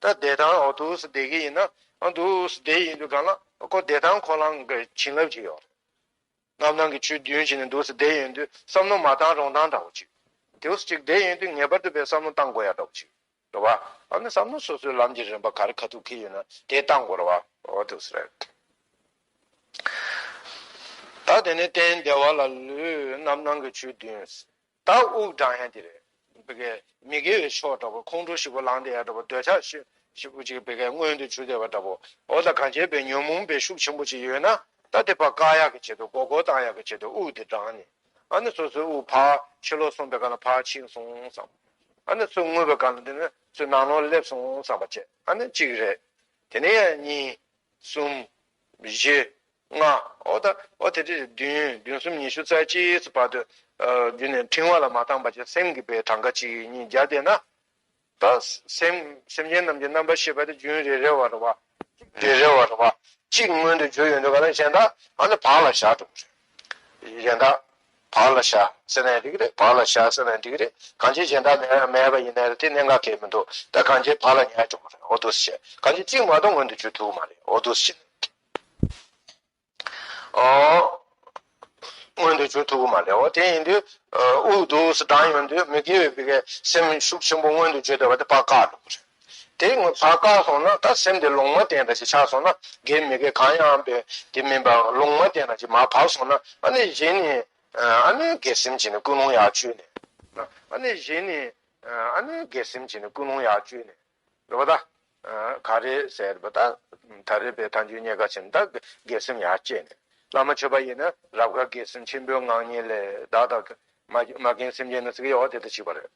ད་བསྡད་སྟངས་འོ་འདུག་སེ་བསྡད་ཀྱི་ཡིན་ན། ཨ་འདུག་སེ་བསྡད་ཡིན་དུས་གང་ལ་ཁོ་བསྡད་སྟངས་ཁོ་རང་གི་བྱིན་རླབས་ཅིག་ཡོད་རེད། རྣམ་སྣང་གི་ཆོས་བདུན་བྱས་ནས་འདུག་སེ་བསྡད་ཡོང་དུས་བསམ་བློ་མ་བཏང་རུང་བཏང་འདྲ་བོ་ཅིག་དེ་འོ་ཅིག་བསྡད་ཡོང་དུས་ངེས་པར་དུ་བས་བསམ་བློ་བཏང་དགོས་ཡ་འདྲ་བོ་ཅིག་རེད་བ། ཨ་ནི་བསམ་བློ་སོ་སོའི་ལམ་གྱི་རིམ་པ་ག་རེ་ཁ་ཐུག་འཁེལ་ཡོད་ན་དེ་བཏང་དགོས་རེད་བ། འོ་འདུག་སེ་རེད། ད་དེ་ནས་རྟེན་བདེ་བ་ལ་ལུས་རྣམ་སྣང་གི་ཆོས་བདུན། ད་དབུགས་འགྲང་ཡ་དེ་རེད། བི་གའི་མི་དགེ་བའི་ཕྱོགས་འདྲ་པོ། ཁོང་ཁྲོ་ཞིག་པོ་ལངས་བསྡད་ཡ་འདྲ་པོ། འདོད་ཆགས་ཞིག་ཞིག་པོ་ཅིག་བི་གའི་མངོན་དུ་གྱུར་བསྡད་པ་འདྲ་པོ། འོ་ད་གང་བྱས་པའི་ཉོན་མོངས་པའི་ཤུགས་ཆེན་པོ་ཅིག་ཡོད་ན། ད་དེ་ཕར་བཀག་ཡག་གི་ཆེད་དུ། མགོ་སྐོར་བཏང་ཡག་གི་ཆེད་དུ་དབུགས་དེ་འགྲངས་ནས། ཨ་ནི་སོ་སོའི་དབུགས་ཕར་ཕྱི་ལོགས་སོང་པའི་སྒང་ལ་ཕར་ཕྱིན་སོང་བསམ། ཨ་ནི་ཚུར་རྔུབ་པའི་སྒང་ལ་དེ་ནི་ཚུར་ནང་ལོགས་སླེབས་སོང་བསམ་པ་བྱས། ཨ་ནི་གཅིག་རེད། དེ་ནས་ཡང་གཉིས། གསུམ། བཞི། ལྔ། འོ་ད་འོ་དེ་འདྲ་བདུན། བདུན་གསུམ་ཉི་ཤུ་རྩ་གཅིག་ཙམ་བར་དུ། ཨ་རྒྱུན་ནས་ཕྲེང་བ་ལ་མ་བཏང་བ་བྱས་སེམས་ཀྱི་བའི་གྲངས་ཀ་གཅིག་གཉིས་བརྒྱབ་བསྡད་ན། ད་སེམས་སེམས་ཅན་རྣམས་ཀྱི་རྣམ་པར་ཤེས་པ་དེ་རྒྱུན་རེ་རེ་བ་རེད་བ། རེ་རེ་བ་རེད་བ། གཅིག་མངོན་དུ་གྱུར་ཡོང་དུས་ག་ལ་གཞན་དག་ཨ་ནི་བག་ལ་ཞ་འགྲོ་གི་རེད། གཞན་དག་བག་ལ་ཞ་ཟེར་ནའི་འགྲིག་གི་རེད། བག་ལ་ཞ་ཟེར་ནའི་འགྲིག་གི་རེད། གང་ཅི་གཞན་དག་མེད་མེད་པ་ཡིན་ནའི་རེད། དེ་གནད་འགག་གང་ཡང་མི་འདུག་ད་གང་ཅི་བག་ལ་ཉལ་འགྲོ་གི་རེད། འོ་འདུག་སེ་བྱས། གང་ཅི་གཅིག་མ་གཏོགས་མངོན་དུ་གྱུར་ཐུབ་ཀྱི་མ་རེད། འོ་འདུག་སེ་བྱས་ནས། ཨོ། མངོན་དུ་གྱུར་ཐུབ་ཀྱི་མ་རེད། འོ་དེ་ཡིན་དུས་དབུགས་འདུག་སེ་འགྲངས་ཡོང་དུས་མི་དགེ་བའི་བི་གའི་སེམས་ཤུགས་ཆེན་པོ་མངོན་དུ་གྱུར་བསྡད་པ་དེ་ཕར་བཀག་འགྲོ་གི་རེད། དེ་ཕར་བཀག་སོང་ན་ད་སེམས་དེ་ལུང་མ་བསྟན་འདྲ་ཞིག་ཆགས་སོང་ན། དགེ་མི་དགེ་གང་ཡང་བས་དེ་མིན་པ་ལུང་མ་བསྟན་འདྲ་ཞིག་མར་བབས་སོང་ན། ཨ་ནི་གཞི་ནས་ཨ་ནི་དགེ་སེམས་བྱས་ནས་ཀུན་སློང་ཡར་བཅོས་ནས། ཨ་ནི་གཞི་ནས་ཨ་ནི་དགེ་སེམས་བྱས་ནས་ཀུན་སློང་ཡར་བཅོས་ནས། རེད་བ་ད། ག་རེ་ཟེར་བ་ད། ད་རེས་པའི་མཐའ་མཇུག་རྙེད་དཀའ་ཆེན་ད་དགེ་སེམས་ཡར་བསྐྱེད་ནས། བླ་མ་མཆོད་པ་ཡིན་ན་རབ་དཀར་དགེ་སེམས་ཆེན་པོའི་ངང་ཉིད་ལས་བདག་དང་མ་མ་རྒན་སེམས་ཅན་ནི་ཟེར་གྱི་ཡོད་དེ་ད་བྱེད་པ་རེད།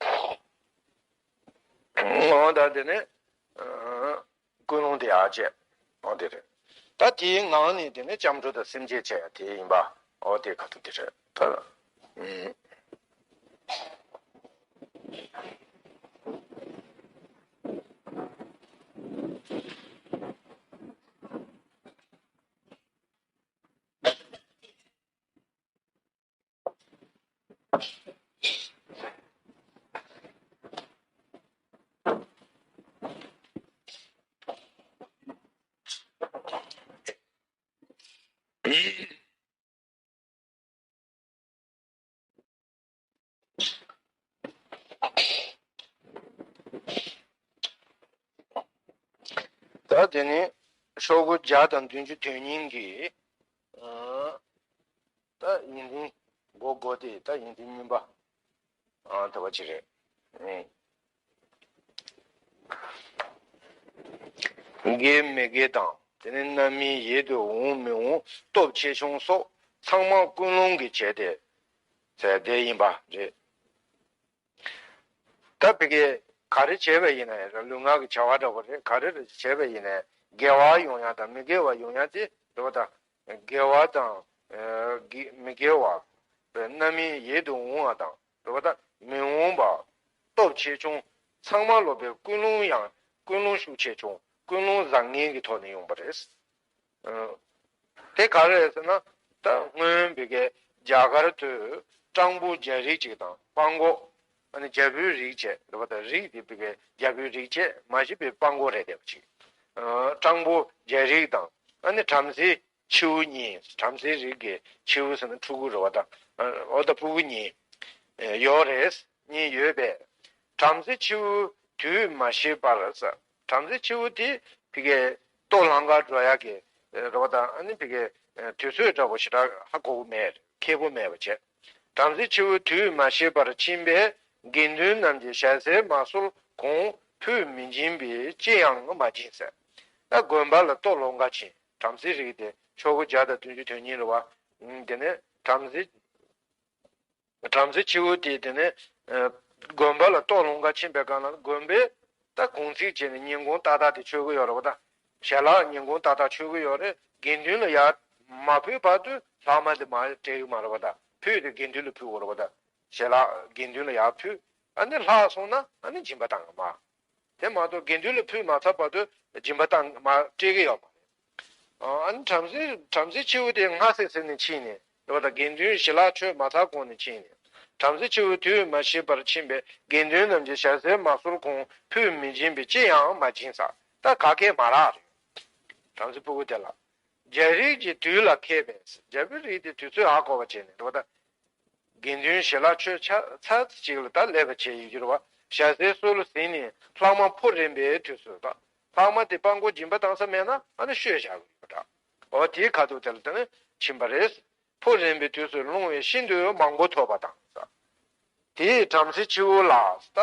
འོ་ད་དེ་ནས་ཀུན་སློང་དེ་ཡར་བསྐྱེད། འོ་དེ་རེད། ད་དེའི་ངང་ནས་དེ་ནས་སྐྱབས་འགྲོ་དང་སེམས་བསྐྱེད་བྱས་ཡ་དེ་ཡིན་པ། འོ་དེ་ཁ་ཐུག་དེ་རེད་ད། ད་དེ་ནི་ཤོག་གུ་བརྒྱ་དང་བདུན་ཅུ་དོན་གཉིས་ཀྱི་ད་ཡིག་ཕྲེང་མགོ་སྒོ་དེ་ད་ཡིག་ཕྲེང་གཉིས་པ། ཨ་དེ་བ་ཅི་རེད། དགེ་མི་དགེ་དང་དེ་ནི་རྣམ་སྨིན་ཡིད་དུ་འོང་མི་འོང་སྟོབས་ཆེ་ཆུང་སོགས་ཚང་མ་ཀུན་སློང་གིས་བྱས་ཏེ་ཟེར་དེ་ཡིན་པ་རེད། ད་བི་གའི་ག་རེ་བྱས་པ་ཡིན་ན་ཡང་ལུས་ངག་གི་བྱ་བ་འདྲ་པོ་རེད། ག་རེ་རེ་བྱས་པ་ཡིན་ན་དགེ་བ་ཡོང་ཡ་དང་མི་དགེ་བ་ཡོང་ཡ་དེ་རེད་བ་ད། དགེ་བ་དང་། ཨ་དགེ་མི་དགེ་བ། པའི་རྣམ་སྨིན་ཡིད་དུ་འོང་བ་དང་རེད་པ། ད་མི་འོང་བ་སྟོབས་ཆེ་ཆུང་ཚང་མ་སློབ་པའི་ཀུན་སློང་ཡང་ཀུན་སློང་ཤུགས་ཆེ་ཆུང་ཀུན་སློང་བཟང་ངན་གྱི་ཐོག་ནས་ཡོང་པ་རེད། ཨ། དེ་ག་རེ་རེད་ཟེར་ན། ད་སྔོན་བོད་ཀྱི་རྒྱ་གར་དུ་སྤྲང་པོ་རྒྱ་རིགས་ཅིག་དང་སྤྲང་པོ་ཨ་ནི་རྒྱ་བོད་རིགས་བྱས་རེད་པ། ད་རིགས་དེ་བོད་ཀྱི་རྒྱ་བོད་རིགས་བྱས་མ་གཞི་བོད་སྤྲང་པོ་རེད་བསྡད་པ་ཅིག་ཨ། སྤྲང་པོ་རྒྱ་རིགས་དང་ཨ་ནི་བྲམ་ཟེ་ཁྱེའུ་གཉིས། བྲམ་ཟེ་རིགས་ཀྱི་ཁྱེའུ་ཟེར་ན་ཕྲུ་གུ་རེད་པ། ད་ཨ། འོ་ད་ཕྲུ་གུ་གཉིས་ཡོད་རེད། གཉིས་ཡོད་པས། བྲམ་ཟེ་ཁྱེའུ་དུས་མ་ཤེས་པར་ཟེར། བྲམ་ཟེ་ཁྱེའུ་དེ་ཕ་གིའི་ལྟོ་ལང་ག་འགྲོ་ཡག་གི་རེད་པ། ད་ཨ་ནི་ཕ་གིའི་དུས་ཚོད་འདྲ་པོ་ཞེ་དྲག་ཧ་གོ་གི་མེད། མཁས་པོ་མེད་པ་བྱས། བྲམ་ཟེ་ཁྱེའུ་དུས་མ་ཤེས་པར་ཕྱིན་པས་དགེ་འདུན་རྣམས་ཀྱི་ཞལ་ཟས་མ་གསོལ་གོང་ཕུད་མི་སྦྱིན་པས་ཅི་ཡང་མ་སྦྱིན་ཟེར། ད་དགོན་པ་ལ་ལྟོ་ལོང་ག་ཕྱིན། བྲམ་ཟེ་རིགས་དེ་ཆོས་གོས་བརྒྱ་དང་བདུན་ཅུ་དོན་གཉིས་རེད་པ། དེ་ནས་བྲམ་ཟེ། བྲམ་ཟེ་ཁྱེའུ་དེ་དེ་ནས་ཨ། དགོན་པ་ལ་ལྟོ་ལོང་ག་ཕྱིན་པའི་སྒང་ལ་དགོན་པའི་ད་གུང་ཚིགས་བྱས་ནས་ཉིན་གུང་ཏག་ཏག་དེ་མཆོད་ཀྱི་ཡོད་རེད་པ། ད་ཞལ་ལག་ཉིན་གུང་ཏག་ཏག་མཆོད་ཀྱི་ཡོད་རེད། དགེ་འདུན་ལ་ཡར་མ་ཕུལ་བར་དུ་ལྷག་མ་དེ་མར་སྤྲད་ཀྱི་མ་རེད་པ། ད་ཕུལ་དེ་དགེ་འདུན་ལ་ཕུལ་དགོས་རེད་པ། ད་ཞལ་ལག་དགེ་འདུན་ལ་ཡར་ཕུལ། ཨ་ནི་ལྷག་སོང་ན་ཨ་ནི་སྦྱིན་པ་བཏང་གི་མ། དེ་མ་གཏོགས་དགེ་འདུན་ལ་ཕུལ་མ་ཚར་བར་དུ་སྦྱིན་པ་བཏང་མ་སྤྲད་ཀྱི་ཡོད་མ་རེད། ཨ་ནི་བྲམ་ཟེ་བྲམ་ཟེ་ཁྱེའུ་དེ་སྔ་སེ་སེ་ནས་ཕྱིན་ནས་རེད་པ། ད་དགེ་འདུན་ཞལ་ལག་མཆོད་མ་ཚར་གོང་ནས་ཕྱིན་ནས། བྲམ་ཟེ་ཁྱེའུ་དུས་མ་ཤེས་པར་ཕྱིན་པས་དགེ་འདུན་རྣམས་ཀྱི་ཞལ་ཟས་མ་གསོལ་གོང་ཕུད་མི་སྦྱིན་པས་ཅི་ཡང་མ་སྦྱིན་ཟེར། ད་ག་གེ་མ་རག་རེད། བྲམ་ཟེ་ཕྲུ་གུ་དེ་ལ། རྒྱ་རིགས་ཀྱི་དུས་ལ་མཁས་པས། རྒྱ་བོད་རིགས་དེ་དུས་ཚོད་ཧ་གོ་བ་བྱས་ནས་རེད་པ། ད། དགེ་འདུན་ཞལ་ལག་མཆོད་ཚར་ཚར་ཅིག་ལ་ད་སླེབས་པ་བྱས་ཡོད་རྒྱུ་རེད་པ། ཞལ་ཟས་གསོལ་ཟིན་ནས་ལྷག་མ་ཕོ་རན་པའི་དུས་སུ་ད། ལྷག་མ་དེ་སྤྲང་པོ་སྦྱིན་པ་བཏང་ས་མེད་ན་ཨ་ནི་བཤོས་བཞག་གི་ཡོད་པ་འདྲ། འོ་དེའི་ཁ་ཐུག་དེ་ལ་དེ་ནས་ཕྱིན་པ་རེད། ཕོ་རན་པའི་དུས་སུ་སློང་བས་ཤིན་ཏུ་མང་པོ་ཐོབ་པ་དང་། དེས་བྲམ་ཟེ་ཁྱེའུ་ལ། ད་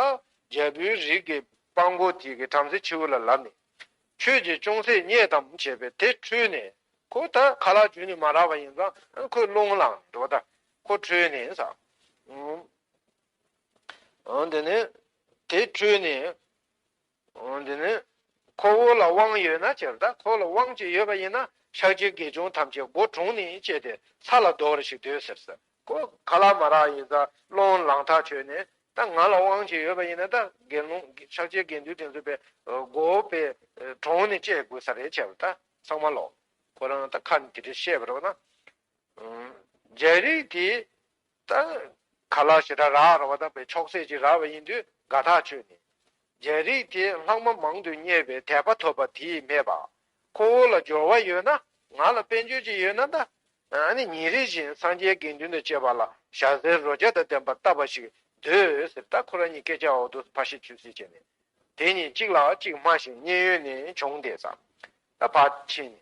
རྒྱ་བོད་རིགས་ཀྱི་སྤྲང་པོ་དེ་གིས་བྲམ་ཟེ་ཁྱེའུ་ལ་ལབ་ནས། ཁྱོད་ཀྱིས་ཅུང་ཟད་རྙེད་དམ་བྱས་པས་དེ་ཁྲོས་ནས། ཁོ་ད་ཁ་ལག་བརྒྱུད་ནས་མ་རག་པ་ཡིན་ཙང་ཁོས་རླུང་ལངས་འགྲོ་ད། ཁོ་ཁྲོས་ནས་ཟེར། ཨང་། དེ་ནས་དེ་ཁྲོས་ནས། ཨང་། དེ་ནས་ཁོ་བོ་ལ་དབང་ཡོད་ན་ཅེར། ད་ཁོ་ལ་དབང་ཅིག་ཡོད་པ་ཡིན་ན་ཤཱཀྱའི་དགེ་སྦྱོང་ཐམས་ཅད་མགོ་གྲོང་ནས་བཅད་དེ་ས་ལ་བརྡོལ་བར་ཞིག་འདོད་ཟེར་ཟེར། ཁོ་ཁ་ལག་མ་རག་ཡིན་ཙང་རླུང་ལངས་ཐག་ཆོད་ནས། ད་ང་ལ་དབང་ཅིག་ཡོད་པ་ཡིན་ན་ད་དགེ་སློང་ཤཱཀྱའི་དགེ་འདུན་དེ་ཚོ་པའི་མགོ་པའི་གྲོང་ནས་བཅད་དགོས་ས་རེད་བྱས་པ། ད་ཚང་མ་ལོག་ཁོ་རང་ད་ཁ་ནས་དེ་འདྲ་བཤད་པ་རེད་པ། ན་རྒྱ་རིགས་དེ་ད་ཁ་ལག་ཞེ་དྲག་རག་རེད་པ། ད་པའི་ཆོག་ཚད་ཅིག་རག་པ་ཡིན་དུས་དགའ་ཐག་ཆོད་ནས། རྒྱ་རིགས་དེ་ལྷག་མ་མང་དུ་རྙེད་པའི་དད་པ་ཐོབ་པ་དེས་སྨྲས་པ། ཁོ་བོ་ལ་འབྱོར་བ་ཡོད་ན། ང་ལ་དཔལ་འབྱོར་ཅིག་ཡོད་ན་ད། ཨ་ནི་ཉིན་རེ་བཞིན་སངས་རྒྱས་དགེ་འདུན་དང་བཅས་པ་ལ་ཞལ་ཟས་རོ་བརྒྱ་དང་ལྡན་པ་བསྟབས་པ་ཞིག་འདོད་ཟེར། ད་ཁོ་རང་གཉིས་སྐད་ཆ་འོ་དུ་ཕར་བཤད་ཚུར་བཤད་བྱས་ནས། དེ་གཉིས་གཅིག་ལ་གཅིག་སྨྲ་ཞིང་མཉན་ཡོད་ནས་བྱུང་སྟེ་ཟེར། ད་ཕར་ཕྱིན་ནས་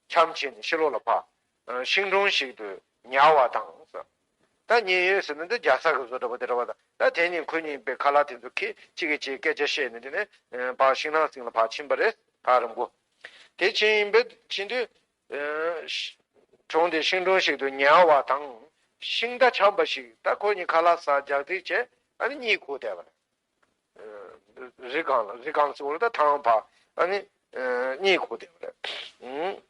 འཁྱམས་ཕྱིན་ནས་ཕྱི་ལོགས་ལ་ཕར་ཤིང་དྲུང་ཞིག་ཏུ་ཉལ་བ་དང་ཟེར། ད་མཉན་ཡོད་ཟེར་ན་འདི་རྒྱ་ཚ་གི་བཟོ་འདྲ་པོ་དེ་འདྲ་པོ་དང་། ད་དེ་གཉིས་ཁོ་གཉིས་པའི་ཁ་ལག་དེ་ཚོ་ཁྱེར་གཅིག་གིས་གཅིག་སྐད་ཆ་བཤད་ནས། དེ་ནས་ཕར་ཤིང་ནགས་གསེང་ལ་ཕར་ཕྱིན་པ་རེད། ཕར་རིང་པོ། དེ་ཕྱིན་པའི་ཕྱིན་དུས། ཨ། ཤ- གྲོང་དེ་ཤིང་དྲུང་ཞིག་ཏུ་ཉལ་བ་དང་། ཤིང་རྟ་འཁྱམས་པ་ཞིག་ད་ཁོ་གཉིས་ཁ་ལག་ཟ་རྒྱག་རྩིས་བྱས། ཨ་ནི་གཉིད་ཁུག་བསྡད་པ་རེད། ཨ། རི་སྒང་ལ། རི་སྒང་ཟེར་བ་ལ་ད་ཐང་བ། ཨ་ནི། ཨ། གཉིད་ཁུག་བསྡད་པ་རེད། ཨུང་།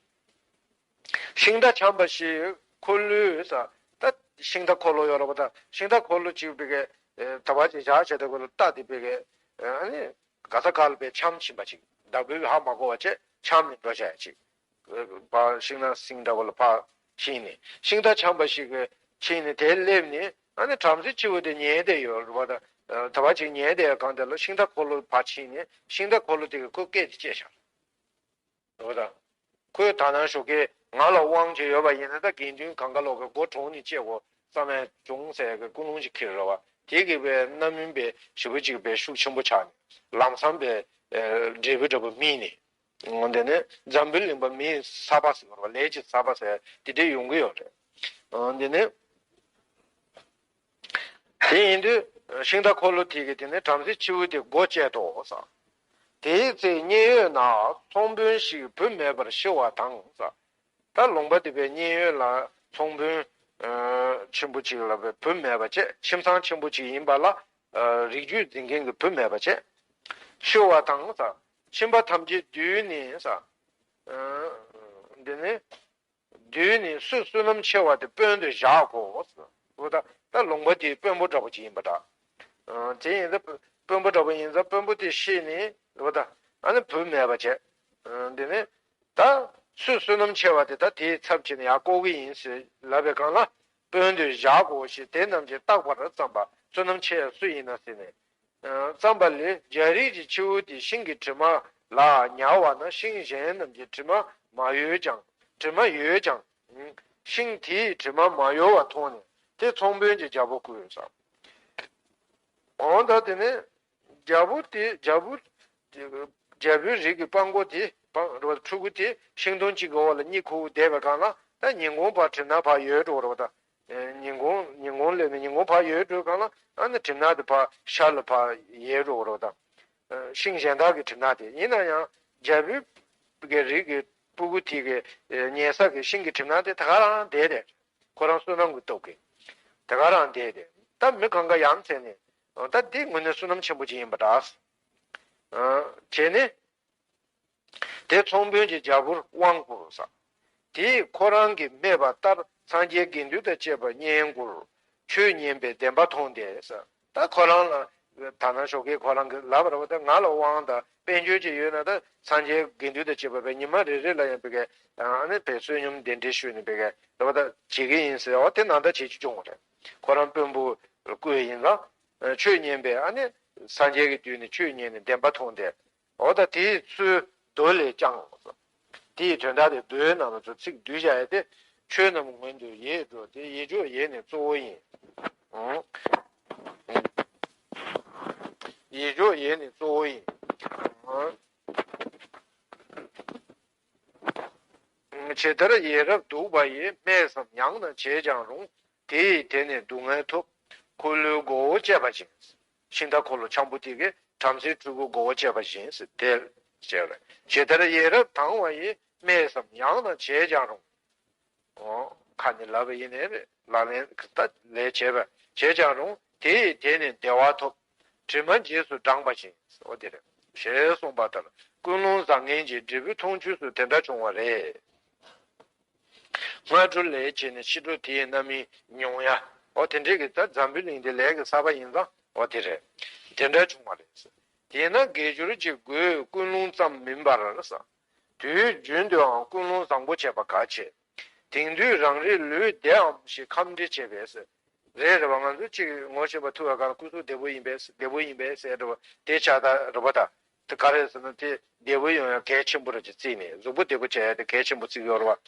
ཤིང་རྟ་འཁྱམས་པ་ཞིག་འཁོར་ལོས་ཟེར། ད་ཤིང་རྟ་འཁོར་ལོ་ཡོད་རེད་པ། ད་ཤིང་རྟ་འཁོར་ལོ་གཅིག་པའི་གི། ཨ། ད་བ་ཅིག་བཞག་བྱས། ད་ཁོ་ལ་རྟ་དེ་པའི་གི། ཨ་ནི། ག་ས་ག་ལ་པའི་འཁྱམས་ཕྱིན་པ་ཅིག་བདག་པོས་ཧ་མ་གོ་བ་བྱས་འཁྱམས་ནས་འགྲོ་བྱ་ཡ་ཅིག་ཕར་ཤིང་ནགས་གསེང་འདྲ་བོ་ལ་ཕར་ཕྱིན་ནས། ཤིང་རྟ་འཁྱམས་པ་ཞིག་གི་ཕྱིན་ནས་དེར་སླེབས་ནས། ཨ་ནི་བྲམ་ཟེ་ཁྱེའུ་དེ་ཉལ་བསྡད་ཡོད་རེད་པ། ད་ད་བ་ཅིག་ཉལ་བསྡད་ཡོད་སྒང་དེ་ལ་ཤིང་རྟ་འཁོར་ལོ་ཕར་ཕྱིན་ནས་ཤིང་རྟ་འཁོར་ལོ་དེ་གིས་ཁོའི་སྐད་དེ་བཅད་བཞག་རེད་པ། ད་ཁོས་ད་ནང་ཞོགས་ཀས་ང་ལ་དབང་ཅིག་ཡོད་པ་ཡིན་ན་ད་དགེ་འདུན་གང་ག་ལོག་གི་མགོ་གྲོང་ནས་བཅད་དགོས་བསམ་ཡ་བྱུང་ཟེར་གི་ཀུན་སློང་ཅིག་འཁྱེར་རེད་པ། དེ་གིས་པའི་རྣམ་སྨིན་པའི་ཞེ་པོ་ཅིག་པའི་ཤུགས་ཆེན་པོ་ཆགས་ནས་ལམ་སང་པའི་འབྲས་བུ་འདྲ་པོ་སྨིན་ནས། འོ་དེ་ནས་འཛམ་བུའི་གླིང་པ་མི་གསར་པ་ཟེར་བ་རེད་པ། ལས་ཀྱི་གསར་པ་ཟེར་དེ་འདྲ་ཡོང་གི་ཡོད་རེད། འོ་དེ་ནས། དེ་ཡིན་དུས་ཤིང་རྟ་འཁོར་ལོ་དེ་གིས་དེ་ནས་བྲམ་ཟེ་ཁྱེའུ་དེ་མགོ་བཅད་དོ་ཟེར། དེའི་ཚེ་མཉན་ཡོད་ན་ཚོང་དཔོན་ཞིག་བུ་མེད་པར་ཤི་བ་དང་ཟེར། ད་ལུང་པ་དེ་པའི་མཉན་ཡོད་ལ་ཚོང་དཔོན་ཆེན་པོ་ཅིག་ལ་བུ་མེད་པ་བྱས། ཁྱིམ་ཚང་ཆེན་པོ་ཅིག་ཡིན་པ་ལ། རིགས་རྒྱུད་འཛིན་མཁན་གྱི་བུ་མེད་པ་བྱས། ཤི་བ་དང་ཟེར། ཁྱིམ་པ་ཐམས་ཅད་བསྡུས་ནས་ཟེར། འདི་ནི། བསྡུས་ནས་སུ་བསོད་ནམས་ཆེ་བ་དེ་དཔོན་དུ་བཞག་གོ། འོ་ད་ ད་ལུང་པ་དེའི་དཔོན་པོ་འདྲ་པོ་ཅིག་ཡིན་པ་འདྲ། ཨ། དེ་ཡིན་ཙང་དཔོན་པོ་འདྲ་པོ་ཡིན་ཙང་དཔོན་པོ་དེ་ཤི་ནས་རེད་པ་ད། ཨ་ནི་བུ་མེད་པ་བྱས། ཨ། དེ་ནས་ད་སུས་བསོད་ནམས་ཆེ་བ་དེ་ད་དེའི་ཚབ་བྱས་ནས་ཡར་བཀོག་གི་ཡིན་ཟེར་ལབ་པའི་སྒང་ལ། དཔོན་དུ་བཞག་གོ་ཞེས་དེ་རྣམས་ཀྱིས་བརྟག་པར་བརྩམས་པ། བསོད་ནམས་ཆེ་བ་སུ་ཡིན་ན་ཟེར་ནས། ཨ། བརྩམས་པ་ལས། རྒྱ་རིགས་ཀྱི་ཁྱེའུ་དེ་ཤིང་གི་དྲི་མ་ལ་ཉར་བ་ན། ཤིང་གཞན་རྣམས་ཀྱི་དྲི་མ་མ་ཡོད་ཀྱང་། དྲི་མ་ཡོད་ཀྱང་། ཤིང་དེའི་དྲི་མ་མ་ཡོད་པ་མཐོང་ནས་དེ་ཚོང་དཔོན་གྱི་རྒྱལ་པོར་བསྐུར་ཟེར། འོ་ད་དེ་ནས་རྒྱལ་པོ་དེ། རྒྱལ་པོ། རྒྱལ་པོའི་རིགས་ཀྱི་དཔའ་མགོ་དེ། དཔའ་ཕྲུ་གུ་དེ་ཤིང་སྡོང་གཅིག་གི་འོག་ལ་གཉིད་ཁུག་བསྡད་པའི་སྒང་ལ། ད་ཉིན་གུང་ཕར་གྲིབ་ནག་ཕར་ཡལ་འགྲོ་རེད་པ་ད། ཉིན་གུང་། ཉིན་གུང་སླེབས་ནས་ཉིན་གུང་ཕར་ཡལ་འགྲོའི་སྒང་ལ། ཨ་ནི་གྲིབ་ནག་དེ་ཕར་ཤར་ལ་ཕར་ཡལ་འགྲོ་རེད་པ་ད། ཤིང་གཞན་དག་གི་གྲིབ་ནག་དེ། ཡིན་ན་ཡང་རྒྱལ་པོའི་གི་རིགས་ཀྱི་ཕྲུ་གུ་དེ་གི་ཉལ་ས་གི་ཤིང་གི་གྲིབ་ནག་དེ་དེ་ག་རང་བསྡད་དེ། ཁོ་རང་བསོད་ནམས་ཀྱི་སྟོབས་ཀྱིས་དེ་ག་རང་བསྡད་དེ། ད་མི་གང་ག་ཡ་མཚན་ནས། ད་འདི་དངོས་གནས་བསོད་ནམས་ཆེན་པོ་ཅིག་ཡིན་པ་འདྲ། ཨ། བྱས་ནས་དེ་ཚོང་དཔོན་གྱི་རྒྱལ་པོར་དབང་བསྐུར་ཟེར། དེས་ཁོ་རང་གིས་སྨྲས་པ་ལྟར་སངས་རྒྱས་དགེ་འདུན་དང་བཅས་པ་བསྙེན་བཀུར། ཆོས་ཉན་པའི་བདེན་པ་མཐོང་སྟེ་ཟེར། ད་ཁོ་རང་ལ། ད་ནང་ཞོགས་ཀས་ཁོ་རང་གིས་ལབ་པ་རེད་པ་ད། ང་ལ་དབང་དང་དཔལ་འབྱོར་ཅིག་ཡོད་ན་ད་སངས་རྒྱས་དགེ་འདུན་དང་བཅས་པ་བས་ཉི་མ་རེ་རེ་ལ་ཡང་བི་གས། ཨ་ནི་བས་བསོད་སྙོམས་གདན་འདྲེན་ཞུས་ནས་བི་གས་རེད་པ་ད་བྱེད་ཀྱི་ཡིན་ཟེར། འོ་དེ་ནང་ལྟར་བྱེད་རྒྱུ་བྱུང་བ་རེད། ཁོ་རང་དཔོན་པོ་བསྐོས་ཡིན་ཙང་། ཆོས་ཉན་པས། ཨ་ནི་སངས་རྒྱས་ཀྱི་དུས་ནས་ཆོས་ཉན་ནས་བདེན་པ་མཐོང་སྟེ། འོ་ད་དེའི་ཚུལ་མདོ་ལས་ཀྱང་། དེའི་དོན་དག་དེ་མདོའི་ནང་ལ་ཚུར་ཚིག་བསྡུས་བཞག་ཡ་དེ། ཆོས་རྣམས་སྔོན་དུ་ཡིད་འགྲོ་སྟེ། ཡིད་འཇོག་ཡིད་ནི་གཙོ་བོ་ཡིན། ཨང་། ཡིད་འཇོག་ཡིད་ནི་གཙོ་བོ་ཡིན། ཨང་། ཇི་ལྟར་ཡིད་རབ་གདུག་པ་ཡིས། སྨྲས་སམ་ཡང་ན་བྱས་ཀྱང་རུང་། དེ་ཡིས་དེ་ནི་སྡུག་བསྔལ་ཐོབ། འཁོར་ལོའི་མགོ་བོ་བཅད་པ་བཞིན། ཤིང་རྟ་འཁོར་ལོ་འཁྱམ་པོ་དེ་གིས་བྲམ་ཟེའི་ཕྲུ་གུ་མགོ་བོ་བཅད་པ་བཞིན་ཟེར་དེ་བྱས་པ་རེད། ཇི་ལྟར་ཡིད་རབ་དང་བ་ཡིས། སྨྲས་སམ་ཡང་ན་བྱས་ཀྱང་རུང་། འོ། ཁ་ནས་ལབ་པ་ཡིན་ནའི་རེད། ལག་ལེན་ད་ལས་བྱས་པ་བྱས་ཀྱང་རུང་། དེ་ཡིས་དེ་ནི་བདེ་བ་ཐོབ། དྲི་མ་རྗེས་སུ་འབྲངས་པ་བཞིན། འོ་དེ་རེད། ཞེས་གསུངས་པ་ལྟར་ཀུན་སློང་བཟང་ངན་གྱི་འབྲས་བུ་མཐོང་ཆོས་སུ་དེ་འདྲ་བྱུང་བ་རེད། སྔ་དྲོ་ལས་བྱས་ནས་ཕྱི་དྲོ་དེའི་རྣམ་སྨིན་མྱོང་ཡ། འོ་དེ་འདྲའི་གི་ད་འཛམ་བུའི་གླིང་འདི་ལས་ཀྱི་གསར་པ་ཡིན་ཙང་འོ་དེ་རེད། དེ་འདྲ་བྱུང་བ་རེད། དེས་ན་དགེ་སྦྱོར་གྱི་སྒོས་ཀུན་སློང་ཙམ་མིན་པར་ཟེར། དུས་རྒྱུན་དུའང་ཀུན་སློང་བཟང་པོ་བྱེད་པ་གལ་ཆེ། དེང་དུས་རང་རེའི་ལུས་བདེའམ་ཞེས་ཁམས་འདྲི་བྱེད་པས་ཟེར། རེད་རེད་པ། ང་ཚོ་གཅིག་ངོ་ཤེས་པ་ཐུག་པའི་སྒང་ལ་སྐུ་གཟུགས་བདེ་པོ་ཡིན་པས། བདེ་པོ་ཡིན་པས་ཟེར་འགྲོ་བ་དེ་ཆགས་སྡང་རེད་པ་ད། དེ་ག་རེ་ཟེར་ན་དེ་བདེ་པོ་ཡོང་ཡ་གལ་ཆེན་པོ་རེད་ཅེས་བརྩིས་ནས། གཟུགས་པོ་བདེ་པོ་བྱེད་ཡ་དེ་གལ་ཆེན་པོ་བརྩི་གི་ཡོད་རེད་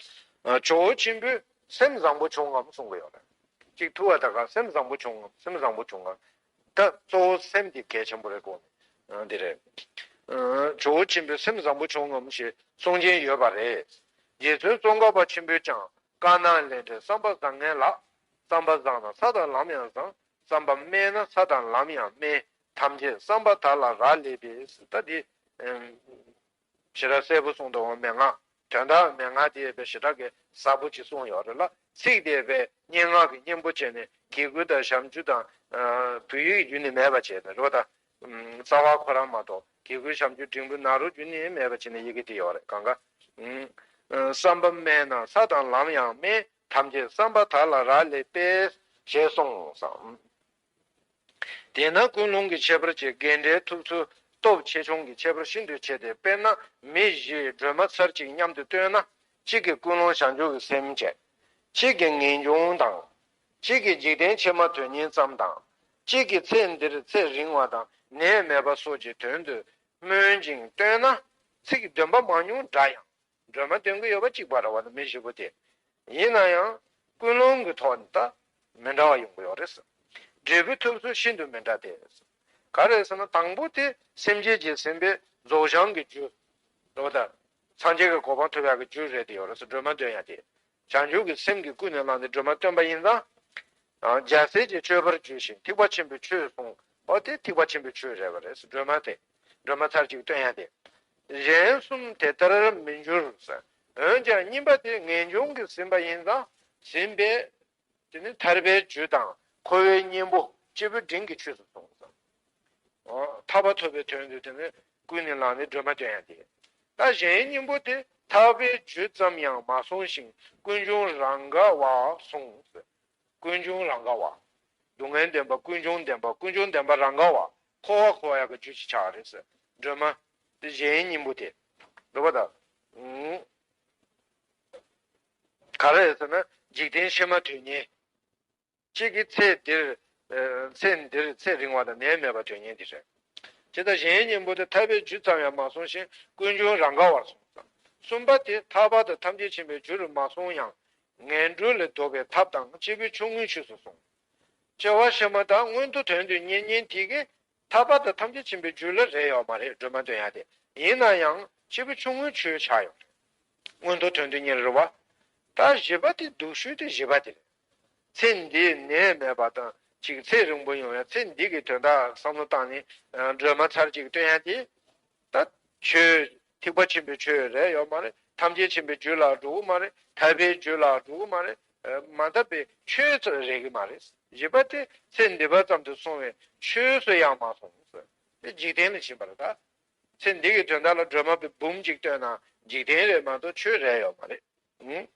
པ། ཇོ་བོ་ཆེན་པོས་སེམས་བཟང་པོ་བྱུང་ངམ་གསུང་གི་ཡོད་རེད། གཅིག་ཐུག་པ་ད་ག་སེམས་བཟང་པོ་བྱུང་ངམ། སེམས་བཟང་པོ་བྱུང་ངམ། ད་གཙོ་བོ་སེམས་དེ་གལ་ཆེན་པོ་རེད་གོ། ཨ། འདི་རེད། ཨ། ཇོ་བོ་ཆེན་པོས་སེམས་བཟང་པོ་བྱུང་ངམ་ཞེས་གསུང་མཁན་ཡོད་པ་རེད། རྗེ་བཙུན་ཙོང་ཁ་པ་ཆེན་པོས་ཀྱང་། བཀའ་གནང་ལས་འབྲས་བསམ་པ་བཟང་ངན་ལགས། བསམ་པ་བཟང་ན་ས་དང་ལམ་ཡང་བཟང་། བསམ་པ་དམན་ན་ས་དང་ལམ་ཡང་དམན། ཐམས་ཅད་བསམ་པ་དག་ལ་རག་ལས་པས། ད་འདི། ཨམ། ཞེ་དྲག་གསལ་པོ་གསུངས་འདུག་པ། མན་ངག་དོན་དག་མན་ངག་དེ་ཡས་པའི་ཞེ་དྲག་གི་ཟབ་པོ་ཅིག་གསུངས་ཡོད་རེད་ལ། ཚིག་དེ་ཡས་པའི་སྙན་ངག་གི་སྙན་པོ་བྱས་ནས་གི་གུ་དང་ཞབས་ཀྱུ་དང་། ཨ། བོད་ཡིག་བརྒྱུད་ནས་མེད་པ་བྱས་ནས་རེད་པ་ད། ཨམ། རྩ་བ་ཁོ་རང་མ་གཏོགས་གི་གུ་ཞབས་ཀྱུ་འབྲིང་པོ་ནཱ་རོ་བརྒྱུད་ནས་མེད་པ་བྱས་ནས་ཡི་གེ་དེ་ཡོད་རེད་གང་ག། ཨམ། ཨ། བསམ་པ་དམན་ན་ས་དང་ལམ་ཡང་དམན། ཐམས་ཅད་བསམ་པ་དག་ལ་རག་ལས་པས། ཞེས་གསུངས་སམ། དེས་ན་ཀུན་སློང་གི་ཁྱད་པར་གྱིས་དགེ་འབྲས་ཐོབ་ཚུལ་སྟོབས་ཆེ་ཆུང་གི་ཁྱད་པར་ཤིན་ཏུ་ཕྱེ་སྟེ། དཔེར་ན་མི་བཞིས་སྒྲོལ་མ་ཚར་གཅིག་མཉམ་དུ་བཏོན་ན། གཅིག་གིས་ཀུན་སློང་བྱང་ཆུབ་ཀྱི་སེམས་བསྐྱེད། གཅིག་གིས་ངེས་འབྱུང་དང་། གཅིག་གིས་འཇིག་རྟེན་ཕྱི་མ་དོན་གཉེར་ཙམ་དང་། གཅིག་གིས་ཚེ་འདིར་ཚེ་རིང་བ་དང་ནད་མེད་པ་སོགས་ཀྱི་དོན་དུ་སྨོན་ཅིང་བཏོན་ན། ཚིག་འདོན་པ་མང་ཉུང་འདྲ་ཡང་། སྒྲོལ་མ་འདོན་གྱི་ཡོད་པ་གཅིག་པ་རེད་པ། མི་བཞི་པོ་དེ། ཡིན་ན་ཡང་ཀུན་སློང་གི་ཐོག་ནས་ད་མི་འདྲ་བ་ཡོང་གི་ཡོད་རེད། འབྲས་བུ་ཐོབ་ཚུལ་ཤིན་ཏུ་མི་འདྲ་སྟེ། ག་རེ་ཟེར་ན་དང་པོ་དེ་སེམས་ཅན་གྱི་སེམས་པའི་རྫོགས་བྱང་གི་རྒྱུ་རེད་པ་ད། སངས་རྒྱས་ཀྱི་གོ་འཕང་ཐོབ་ཡག་གི་རྒྱུ་རེད་དེ་ཡོད་རེད། སྒྲོལ་མ་འདོན་ཡག་དེ། བྱང་ཆུབ་ཀྱི་སེམས་ཀྱིས་ཀུན་ནས་བསླངས་ཏེ་སྒྲོལ་མ་བཏོན་པ་ཡིན་ཙང་། ཨ། རྒྱལ་སྲས་ཀྱི་སྤྱོད་པར་གྱུར་ཞིང་ཐེག་པ་ཆེན་པོའི་ཆོས་གསུངས། འོ་དེ་ཐེག་པ་ཆེན་པོའི་ཆོས་རེད་པ་རེད། སྒྲོལ་མ་དེ། སྒྲོལ་མ་ཚར་གཅིག་བཏོན་ཡ་དེ། གཞན་གསུམ་དེ་ལྟར་མི་འགྱུར་ཟེར། འོན་ཀྱང་གཉིས་པ་དེ་ངེས་འབྱུང་གིས་ཟིན་པ་ཡིན་ཙང་ཟིན་པས། དེ་ནི་ཐར་པའི་རྒྱུ་དང་འཁོར་བའི་གཉེན་པོ་སྐྱེས་བུ་འབྲིང་གི་ཆོས་སུ་གསུངས་སོ། ཐར་པ་ཐོབ་པའི་དོན་དུ་དེ་ནི་ཀུན་ནས་བསླངས་ནས་སྒྲོལ་མ་འདོན་ཡ་དེ། ད་གཞན་གཉེན་པོ་དེ་ཐར་པའི་རྒྱུ་ཙམ་ཡང་མ་གསུངས་ཤིང་ཀུན་འབྱུང་རང་དགའ་བ་གསུངས། ཀུན་འབྱུང་རང་དགའ་བ། སྡུག་བསྔལ་བདེན་པ། ཀུན་འབྱུང་བདེན་པ། ཀུན་འབྱུང་བདེན་པ་རང་ག་བ། འཁོར་བ་འཁོར་ཡག་གི་རྒྱུ་ཅིག་ཆགས་རེད་ཟེར། སྒྲོན་མ་དེ་གཞན་སྙིང་པོ་དེ། རེད་པ་ད། ཨུམ། ག་རེ་རེད་ཟེར་ན། འཇིག་རྟེན་ཕྱི་མ་དོན་གཉེར། གཅིག་གིས་ཚེ་འདིར། ཨ། ཚེ་འདིར་ཚེ་རིང་བ་དང་ནད་མེད་པ་དོན་གཉེར་དེ་རེད། དེ་ལྟར་གཞན་སྙིང་པོ་དེ་ཐར་པའི་རྒྱུ་ཙམ་ཡང་མ་གསུངས་ཤིང་ཀུན་འབྱུང་རང་ག་བར་གསུངས་སོ། གསུམ་པ་དེ་ཐར་པ་དང་ཐམས་ཅད་མཁྱེན་པའི་རྒྱུ་རུ་མ་གསུངས་ཡང་། ངན་འགྲོ་ལས་ལྡོག་པའི་ཐབས་དང་སྐྱེས་བུའི་ཆུང་ངུའི་ཆོས་སུ་གསུངས། སྐྱེ་བ་ཕྱི་མ་དང་མངོན་མཐོ་དོན་དུ་གཉེར་མཁན་དེ་གིས་ཐར་པ་དང་ཐམས་ཅད་མཁྱེན་པའི་རྒྱུ་ལ་རེ་ཡོད་མ་རེད། སྒྲོན་མ་འདོན་ཡ་དེ། ཡིན་ན་ཡང་སྐྱེས་བུ་ཆུང་ངུའི་ཆོས་ཆགས་ཡོང་། མངོན་མཐོ་དོན་དུ་གཉེར་རེད་བ། ད་བཞི་པ་དེ་སྡུག་ཤོས་དེ་བཞི་པ་དེ་རེད། ཚེ་འདིའི་ནད་མེད་པ་དང་ཅིག་ཚེ་རིང་པོ་ཡོང་ཡ། ཚེ་འདི་གི་དོན་དག་བསམ་བློ་བཏང་ནས། ཨ། སྒྲོན་མ་ཚར་གཅིག་སྟོན་ཡ་དེ། ད་ཆོས་ཐེག་པ་ཆེན་པོའི་ཆོས་རེད་ཡོད་མ་རེད། ཐམས་ཅད་མཁྱེན་པའི་རྒྱུད་ལ་འགྲོ་གི་མ་རེད། ཐར་པའི་རྒྱུད་ལ་འགྲོ་གི་མ་རེད། ཨ། མ་དག་པའི་ཆོས་ཚོ་རེག་གི་མ་རེད། བཞི་པ་དེ་ཚེ་འདི་པ་ཙམ་དུ་སོང་བའི་ཆོས་སུ་ཡང་མ་སོང་ཟེར། དེ་འཇིག་རྟེན་ལ་ཕྱིན་པ་རེད་ད། ཚེ་འདི་གི་དོན་དག་ལ་སྒྲོན་མ་པའི་འབུམ་གཅིག་བཏོན་ན་འཇིག་རྟེན་རེད་མ་གཏོགས་ཆོས་རེད་ཡོད་མ་རེད། ཨང་།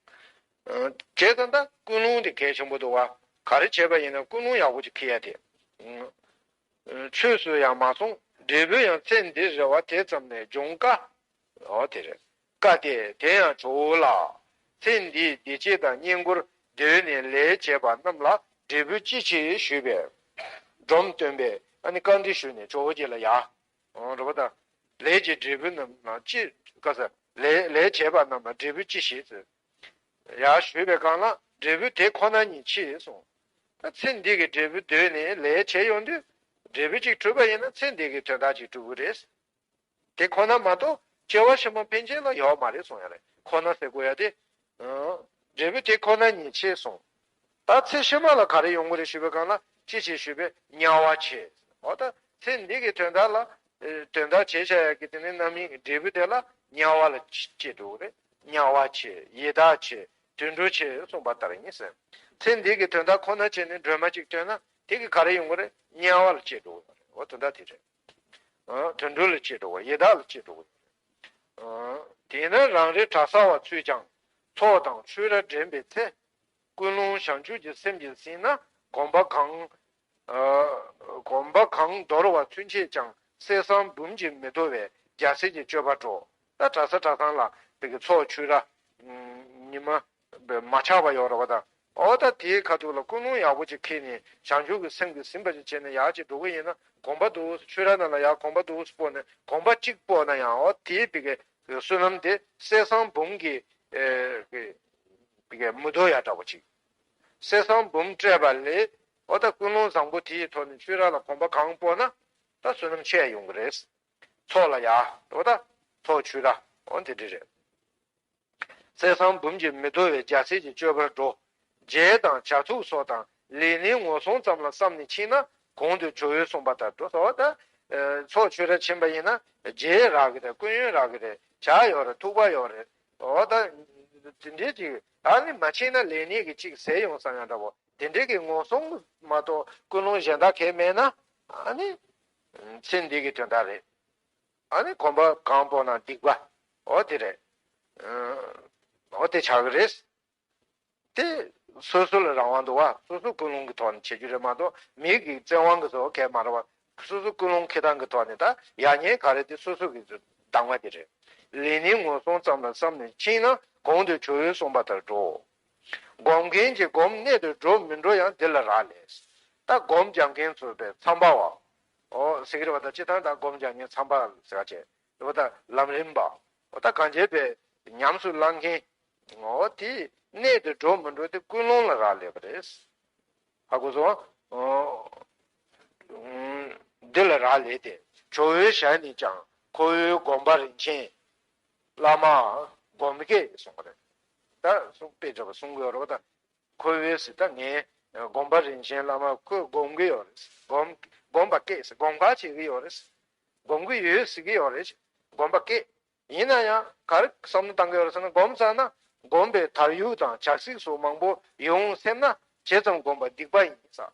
ཨ། བྱས་ཙང་ད་ཀུན་སློང་དེ་གལ་ཆེན་པོ་འདུག་བ། ག་རེ་བྱས་པ་ཡིན་ན་ཀུན་སློང་ཡག་པོ་ཅིག་འཁྱེར་ཡ་དེ། ཨང་། ཆོས་སུ་ཡང་མ་སོང་། འབྲས་བུ་ཡང་ཚེ་འདིར་རེ་བ་དེ་ཙམ་ནས་འབྱུང་དཀའ། འོ་དེ་རེད། དཀའ་སྟེ། དེ་ཡང་ཇོ་བོ་ལ། ཚེ་འདིའི་བདེ་སྐྱིད་དང་བསྙེན་བཀུར་འདོད་ནས་ལས་བྱས་པ་རྣམས་ལ་འབྲས་བུ་ཅི་མཆིས་ཞུས་པས། འབྲོམ་སྟོན་པས་ཨ་ནི་བཀའ་འདྲི་ཞུས་ནས་ཇོ་བོ་རྗེ་ལ་ཡ། འོ་རེད་པ་ད། ལས་ཀྱི་འབྲས་བུ་རྣམས་ལ་ཅི། བཀའ་ཟེར། ལས་ལས་བྱས་པ་རྣམས་ལ་འབྲས་བུ་ཅི་ཞེས་ཟེར། ཡར་ཞུས་པའི་སྒང་ལ་འབྲས་བུ་དེ་ཁོ་ན་ཉིད་མཆིས་གསུངས། ད་ཚེ་འདི་གི་འབྲས་བུ་འདོད་ནས་ལས་བྱས་ཡོང་དུས། འབྲས་བུ་གཅིག་གྲུབ་པ་ཡིན་ན་ཚེ་འདི་གི་དོན་དག་ཅིག་གྲུབ་ཀྱི་རེད། དེ་ཁོ་ན་མ་གཏོགས་སྐྱེ་བ་ཕྱི་མ་ཕན་ཆད་ལ་ཡོད་མ་རེད་གསུངས་ཡ་རེད། ཁོ་ན་ཟེར་དགོས་ཡ་དེ། ཨང་། འབྲས་བུ་དེ་ཁོ་ན་ཉིད་མཆིས་གསུངས། ད་ཚེ་ཕྱི་མ་ལ་ག་རེ་ཡོང་གི་རེད་ཞུས་པའི་སྒང་ལ་ཅི་བྱེད་ཞུས་པས་དམྱལ་བ་ཆེ། འོ་ད་ཚེ་འདི་གི་དོན་དག་ལ། ཨེ། དོན་དག་བྱེད་བྱ་ཡ་གི་དེ་ནི་རྣམ་སྨིན་གྱི་འབྲས་བུ་དེ་ལ་དམྱལ་བ་ལ་སྐྱེ་འགྲོ་གི་རེད། དམྱལ་བ་ཆེ། ཡི་དྭགས་ཆེ། དུད་འགྲོ་ཆེ་གསུངས་པ་ལྟར་ཡིན་ཟེར། ཚེ་འདི་གི་དོན་དག་ཁོ་ན་བྱས་ནས་སྒྲོན་མ་གཅིག་བཏོན་ན་དེ་གི་ག་རེ་ཡོང་གི་རེད། དམྱལ་བ་ལ་སྐྱེ་འགྲོ་གི་རེད། འོ་དོན་དག་དེ་རེད། ཨ། དུད་འགྲོ་ལ་སྐྱེ་འགྲོ་བ། ཡི་དྭགས་ལ་སྐྱེ་འགྲོ་བ། ཨ། དེས་ན་རང་རེ་གྲྭ་ས་བ་ཚོས་ཀྱང་ཚོགས་དང་ཆོས་ར་འདྲེན་པའི་ཚེ། ཀུན་སློང་བྱང་ཆུབ་ཀྱི་སེམས་ཀྱིས་ཟིན་ན་གོམས་པ་གང་། ཨ། གོམས་པ་གང་འདོར་བ་ཚུན་ཆད་ཀྱང་གསེར་སྲང་འབུམ་གྱིས་མི་དོ་བའི་རྒྱལ་སྲས་ཀྱི་སྤྱོད་པར་འགྲོ། ད་གྲྭ་ས་གྲྭ་ཚང་ལ་དེ་གི་ཚོགས་ཆོས་ར། ཉི་མ་མ་ཆག་པ་ཡོད་རེད་པ་ད། འོ་ད་དེའི་ཁ་ཐུག་ལ་ཀུན་སློང་ཡག་པོ་ཅིག་འཁྱེར་ནས་བྱང་ཆུབ་ཀྱི་སེམས་ཀྱིས་ཟིན་པ་ཅིག་བྱས་ནས་ཡར་ཅིག་འགྲོ་གི་ཡིན་ན་གོམས་པ་འདུག་ཆོས་ར་ནང་ལ་ཡར་གོམས་པ་འདུག་སྤོ་ནས་གོམས་པ་གཅིག་སྤོ་ན་ཡང་འོ་དེའི་བི་གའི་བསོད་ནམས་དེ་གསེར་སྲང་འབུམ་གྱི་ཨེ་གི་བི་གའི་མི་དོ་ཡ་འདྲ་པོ་ཅིག་གསེར་སྲང་འབུམ་སྤྲད་པ་ལས་འོ་ད་ཀུན་སློང་བཟང་པོ་དེའི་ཐོག་ནས་ཆོས་ར་ལ་གོམས་པ་གང་སྤོ་ན་ད་བསོད་ནམས་ཆེ་ཡ་ཡོང་གི་རེད། ཚོགས་ལ་ཡ་འོ་ད་ཚོགས་ཆོས་ར་འོ་དེ་འདྲ་རེད། གསེར་སྲང་འབུམ་གྱིས་མི་དོ་བའི་རྒྱལ་སྲས་ཀྱི་སྤྱོད་པར་འགྲོ། རྗེས་དང་བྱ་ཐུག་སོགས་དང་ལས་སྣེའི་ངོ་སྲུང་ཙམ་ལ་བསམ་ནས་ཕྱིན་ན་གོང་དུ་ཇོ་བོས་གསུངས་པ་ལྟར་འགྲོ། འོ་ད། ཚོགས་ཆོས་ར་ཕྱིན་པ་ཡིན་ན་རྗེས་རག་གི་རེད། ཀུན་ཡོན་རག་གི་རེད། བྱ་ཡོད་རེད། ཐུག་པ་ཡོད་རེད། འོ་ད། དེ་འདྲའི་ཅིག་ཨ་ནི་མ་ཕྱིན་ན་ལས་སྣེ་གི་ཅིག་ཟས་ཡོང་བསམ་ཡང་འདྲ་པོ་དེ་འདྲའི་གི་ངོ་སྲུང་མ་གཏོགས་ཀུན་སློང་གཞན་དག་གས་མེད་ན་ཨ་ནི། ཚེ་འདི་གི་དོན་དག་རེད། ཨ་ནི་གོམས་པ་གང་སྤོ་ན་སྡིག་པ། འོ་དེ་རེད། ཨ། འོ་དེ་ཆགས་ཀྱི་རེད། དེ་སོ་སོ་ལ་རང་དབང་འདུག་བ། སོ་སོ་ཀུན་སློང་གི་ཐོག་ནས་བྱེད་རྒྱུ་རེད་མ་གཏོགས་མི་གི་བཙན་དབང་གི་བཟོ་གལ་མ་རེད་བ། སོ་སོ་ཀུན་སློང་འཁྱེར་སྟངས་ཀྱི་ཐོག་ནས་ད་ཡག་ཉེས་ག་རེ་དེ་སོ་སོ་གི་འདང་བ་དེ་རེད། ལས་ནི་ངོ་སྲུང་ཙམ་ལ་བསམ་ནས་ཕྱིན་ན་གོང་དུ་ཇོ་བོས་གསུངས་པ་ལྟར་འགྲོ། སྒོམ་མཁན་གྱི་སྒོམ་གནད་དུ་འགྲོ་མི་འགྲོ་ཡང་འདི་ལ་རག་ལས། ད་སྒོམ་རྒྱག་མཁན་ཚོ་པའི་མཚམས་པ་བ། འོ་ཟེར་གྱི་རེད་བ། ད་སྤྱིར་བཏང་ད་སྒོམ་རྒྱག་མཁན་མཚམས་པ་ཟེར་བ་བྱས། རེད་བ། ད་ལམ་རིམ་པ། འོ་ད་གང་བྱས་པའི་ཉམས་སུ་བླང་མཁན། འོ་དེ་གནད་དུ་འགྲོ་མི་འགྲོ་དེ་ཀུན་སློང་ལ་རག་ལས་པ་རེད། ཧ་གོ་སོང་། འོ། འདི་ལ་རག་ལས་ཏེ། ཇོ་བོའི་ཞལ་ནས་ཀྱང་ཁོ་བོའི་སྒོམ་པ་རིན་ཆེན། བླ་མ་སྒོམ་སྐད་གསུངས་པ་རེད། ད་གསུང་དཔེ་འདྲ་པོ་གསུང་དགོས་རེད་བ་ད། ཁོ་བོའི་ཟེར་ད་ངའི་སྒོམ་པ་རིན་ཆེན་བླ་མ་ཁོས་སྒོམ་གྱི་ཡོད་རེད། སྒོམ་སྒོམ་པ་སྐད་ཟེར་སྒོམ་ཁ་བྱེད་ཀྱི་ཡོད་རེད། སྒོམ་གྱི་ཡོད་ཟེར་གྱི་ཡོད་རེད། སྒོམ་པ་སྐད། ཡིན་ན་ཡང་ག་རེ་བསམ་བློ་བཏང་གི་ཡོད་རེད་ཟེར་ན་སྒོམ་ཚར་ན་སྒོམ་པའི་དར་ཡུག་དང་བྱ་ཚིག་སོགས་མང་པོ་ཡོང་སེམས་ན་ཇི་ཙམ་སྒོམ་པ་སྡིག་པ་ཡིན་ས།